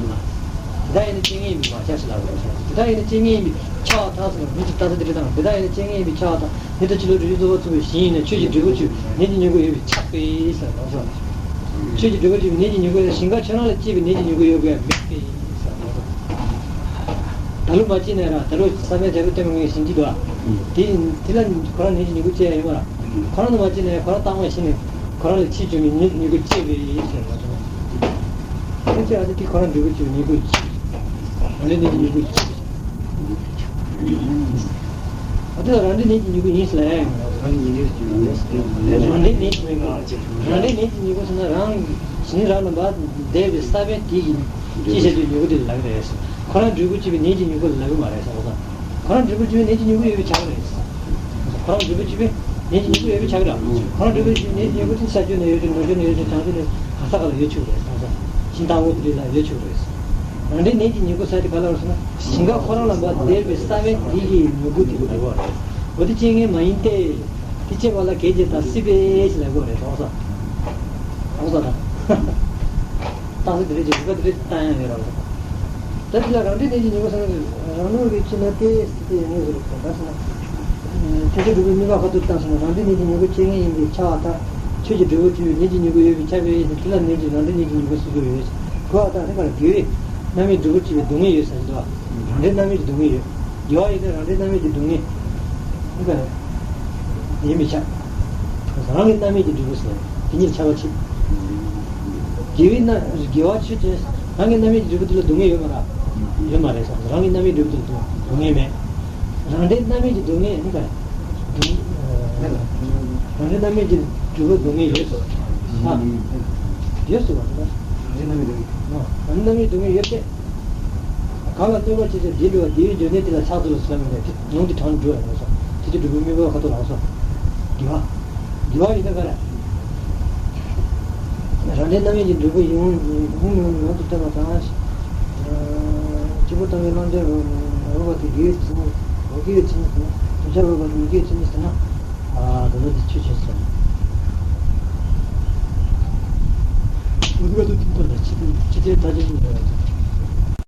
འདྲ་ཡིན་ན་སྐྱེ་ངེས་ཡིན་པས་མ་ཁྱབ་ཟེར་ལ། དེ་འདྲ་ཡིན་ན་སྐྱེ་ངེས་ཡིན་པས་ཁྱབ་པ་དང་ཟེར་བ་མི་གཅིག་ལྟ་ས་དེ་འདྲ་དང་། དེ་འདྲ་ཡིན་ན་སྐྱེ་ངེས་ཡིན་པས་ཁྱབ་པ་དང་། ནད་དང་ཕྱི་ལོགས་དྲི་ཆུ་རྩོལ་བ་ཚོ་བཞིན་ཡིན་ན་ཆོས་ཀྱི་འབྲས་བུ་སྐྱེ་བའི་ནད་ཀྱི་མྱུ་གུ་ཡོད་པས་ཁྱབ་པས་ཟེར་ལ་སོ། ཆོས་ཀྱི་འབྲས་བུ་སྐྱེ་བའི་ནད་ཀྱི་མྱུ་གུ་ཡོད་ན་ཞིང་ཁམས་ཆོས་ལམ་ལ་སྐྱེས་པའི་ནད་ཀྱི་མྱུ་གུ་ཡོད་པས་མེད་པས་ཟེར་ལ་སོ། ད་ལོ་མ་སྐྱེས་ན་ར་ད་ལོ་ས་མེད་དྲག་པོའི་སྟོན་པ་ངས་ཞིང་གཅིག་ཏུ་ཨ། དེ་དེ་ལ་ཁོ་རང་ནད་ཀྱི་མྱུ་གུ་སྐྱེ་ཡ་ཡོད་མ་ར། ཁོ་རང་དུ་མ་སྐྱེས་ན་ཡང་ཁོ་རང་རྟག་མ་ཤི་ནས་ཁོ་རང་ལ་ཕྱིས་བྱུང་བའི་ནད་ཀྱི་མྱུ་གུ་སྐྱེ་བས་ཟེར་ལ་སོ། དེ་ཚེ་ཨ་ཙི་དེ་ཁོ་རང་འབྲས་བུ་སྐྱེ་བའི་མྱུ་གུ་སྐྱེ། ཨ་ནི་ནད་ཀྱི་མྱུ་གུ་སྐྱེ། ཨ་དེ་ལ་རང་འབྲས་ནད་ཀྱི་མྱུ་གུ་ཡིན་ཟེར་ལ་ཡ་ཡིན་མ་རེད། རང་འབྲས་ནད་ཀྱི་མྱུ་གུ། རང་འབྲས་ནད་ཀྱི་མྱུ་གུ་ཟེར་ན་རང་ཞིང་རང་ལ་འབད་བསྡད་པའི་ས་བོན་དེ་ཡིན། ཅེས་བྱ་རྒྱུའི་མྱུ་གུ་དེ་ལ་ལབ་ཀྱི་རེད། ཁོ་རང་འབྲས་བུ་སྐྱེ་བའི་ནད་ཀྱི་མྱུ་གུ་ལ་ལབ་ཀྱི་མ་རེད་ཟེར་བ་དང་། ཁོ་རང་འབྲས་བུ་སྐྱེ་བའི་ནད་ཀྱི་མྱུ་གུ་ཡོད་པས་ཁྱབ་པ་རེད། ཁོ་རང་འབྲས་བུ་སྐྱེ་བའི་ནད་ཀྱི་མྱུ་གུ་ཡོད་པས་ཁྱབ་པ་རེད། ཁོ་རང་འབྲས་བུ་སྐྱེ་བའི་ནད་ཀྱི་མྱུ་གུ་དེ་ས་ཆུ་ནས་ཡོད་ཅིག་ནོར་ཆུ་ནས་ཡོད་ཅིག་བྱང་ཆུབ་ནས་གང་ས་ག་ལ་ཡོད་ཆོག་རེད་བསམ་ས། ཤིང་རྟ་འོ་དེ་རིགས་ལ་ཡོད་ཆོག་རེད། རང་འབྲས་ནད་ཀྱི་མྱུ་གུ་ཟེར་དེ་ག་ལ་རེད་ཟེར་ན། ཞིང་ཁམས་ཁོ་རང་ལ་འབད་བསྡད་པའི་ས་བོན་དེ་གི་མྱུ་གུ་དེ་ལ་ལབ་དགོས་རེད། འོ་དེ་སྐྱེ་ངེས་མ་ཡིན་ཏེ། དེ་སྐྱེ་བ་ལ་གེགས་བྱེད་དང་སྲིད་པའི་ཞེས་ལབ་དགོས་རེད་དོགས་ས། དོགས་ས་དང་། རྟགས་གསལ་དེ་རེད་ཅེས་རིགས་པ་དེ་རེད་བཏང་ཡང་ཡོད་རེད། ད་དེ་ལ་རང་འབྲས་གནས་ཀྱི་མྱུ་གུ་ཟེར་ན་རང་ལུགས་རིགས་ཕྱིན་ན་ཏེ་སྲིད་པའི་ཡོན་ཏན་ཟེར་རེད་ཟེར་ད་ཟེར་ན། ཁྱད་ཆོས་དྲུག་པའི་དམིགས་པ་ཁ་ཐུག་བཏང་ཟེར་ན་རང་འབྲས་གནས་ཀྱི་མྱུ་གུ་སྐྱེ་ངེས་ཡིན་པས་ཁྱབ་པ་དང་ཆོས་ཀྱི་འབྲས་བུ་སྐྱེ་བའི་ནད་ཀྱི་མྱུ་གུ་ཡོད་པས་ཁྱབ་པའི་དེ་ལ་ནད་ཀྱི་རང་འབྲས་གནས་ཀྱི་མྱུ་གུ་སྲིད་པའི་ཡོད་ཟེར་གོ་བ་དང་དེ་གར་དགེ་བའི་རྣམ་སྨིན་འབྲས་བུ་སྐྱེ་བའི་སྡུག་བསྔལ་ཡོད་ཟེར་གྱི་འདུག་བ། རང་འབྲས་རྣམ་སྨིན་གྱི་སྡུག་བསྔལ་ཡོད། དགེ་བ་ཡིན་ན་རང་འབྲས་རྣམ་སྨིན་གྱི་སྡུག་བསྔལ། ཡིན་པས། ཡིན་པས་ཁྱབ། རང་གི་རྣམ་སྨིན་གྱི་འབྲས་བུ་ཟེར། དེ་གཉིས་ཁྱབ་པ་ཕྱེ། དགེ་བའི་རྣམ་དགེ་བ་ཆོས་ཅན། རང་གི་རྣམ་སྨིན་གྱི་འབྲས་བུ་དེ་ལ་སྡུག་བསྔལ་ཡོད་མ་རེད། ཡོད་མ་རེད་བསམ། རང་གི་རྣམ་སྨིན་འབྲས་བུ་དེ་ལ་སྡུག་སྡུག་བསྔལ་མེད། རང་འབྲས་རྣམ་སྨིན་གྱི་སྡུག་བསྔལ་ཡིན་པས། སྡུག་རང་འབྲས་རྣམ་སྨིན་གྱི་འབྲས་བུ་སྡུག་བསྔལ་ཡོད་སོ། ཨ། ཡོད་སོ་བ་རེད། རང་འབྲས་རྣམ་སྨིན་སྡུག་བསྔལ། རང་འབྲས་རྣམ་སྨིན་སྡུག་བསྔལ་ཡོད་པས། གང་ལ་གནོད་པ་བྱེད་ཀྱང་དེའི་འགྲོ་བ་དེའི་འབྱོར་ནས་དེ་ལ་ཕྱག་འཚལ་ལོ་ཟེར་ལབ་མི་འདྲ། དེ་ལུང་དེ་དྲངས་འགྲོ་བ་ཡིན་སོ། དེ་ཚོ་འབྲས་བུ་དམིགས་པ་ཁ་ཐུག་ལ་སོ། དགེ་བ། དགེ་བ་ཡིན་ན་ག་རེ། རང་འབྲས་རྣམ་སྨིན་གྱི་འབྲས་བུ་ཡོངས་ཡོངས་ཡོངས་སུ་སྟོན་པ་དང་། སྐྱེས་བུ་དམ་པའི་བླང་དོར་འོས་པ་དེ་དགེ་བའི་མཚན་ཉིད། འོ་དགེ་བའི་མཚན་ཉིད་ཟེར་ན། བག་ཆགས་འོས་པ་དེ་མི་དགེ་བའི་མཚན་ཉིད་ཟེར་ན། ཨ་ད་ལྟ་དེ་ཆོས་ཅན་ཟེར་ན། འོ་དེ་ག་ཚོད་དེ་མཐོ་ལ་ཕྱི་ཕྱི་དེ་ད་ཅི་ཡིན་ན།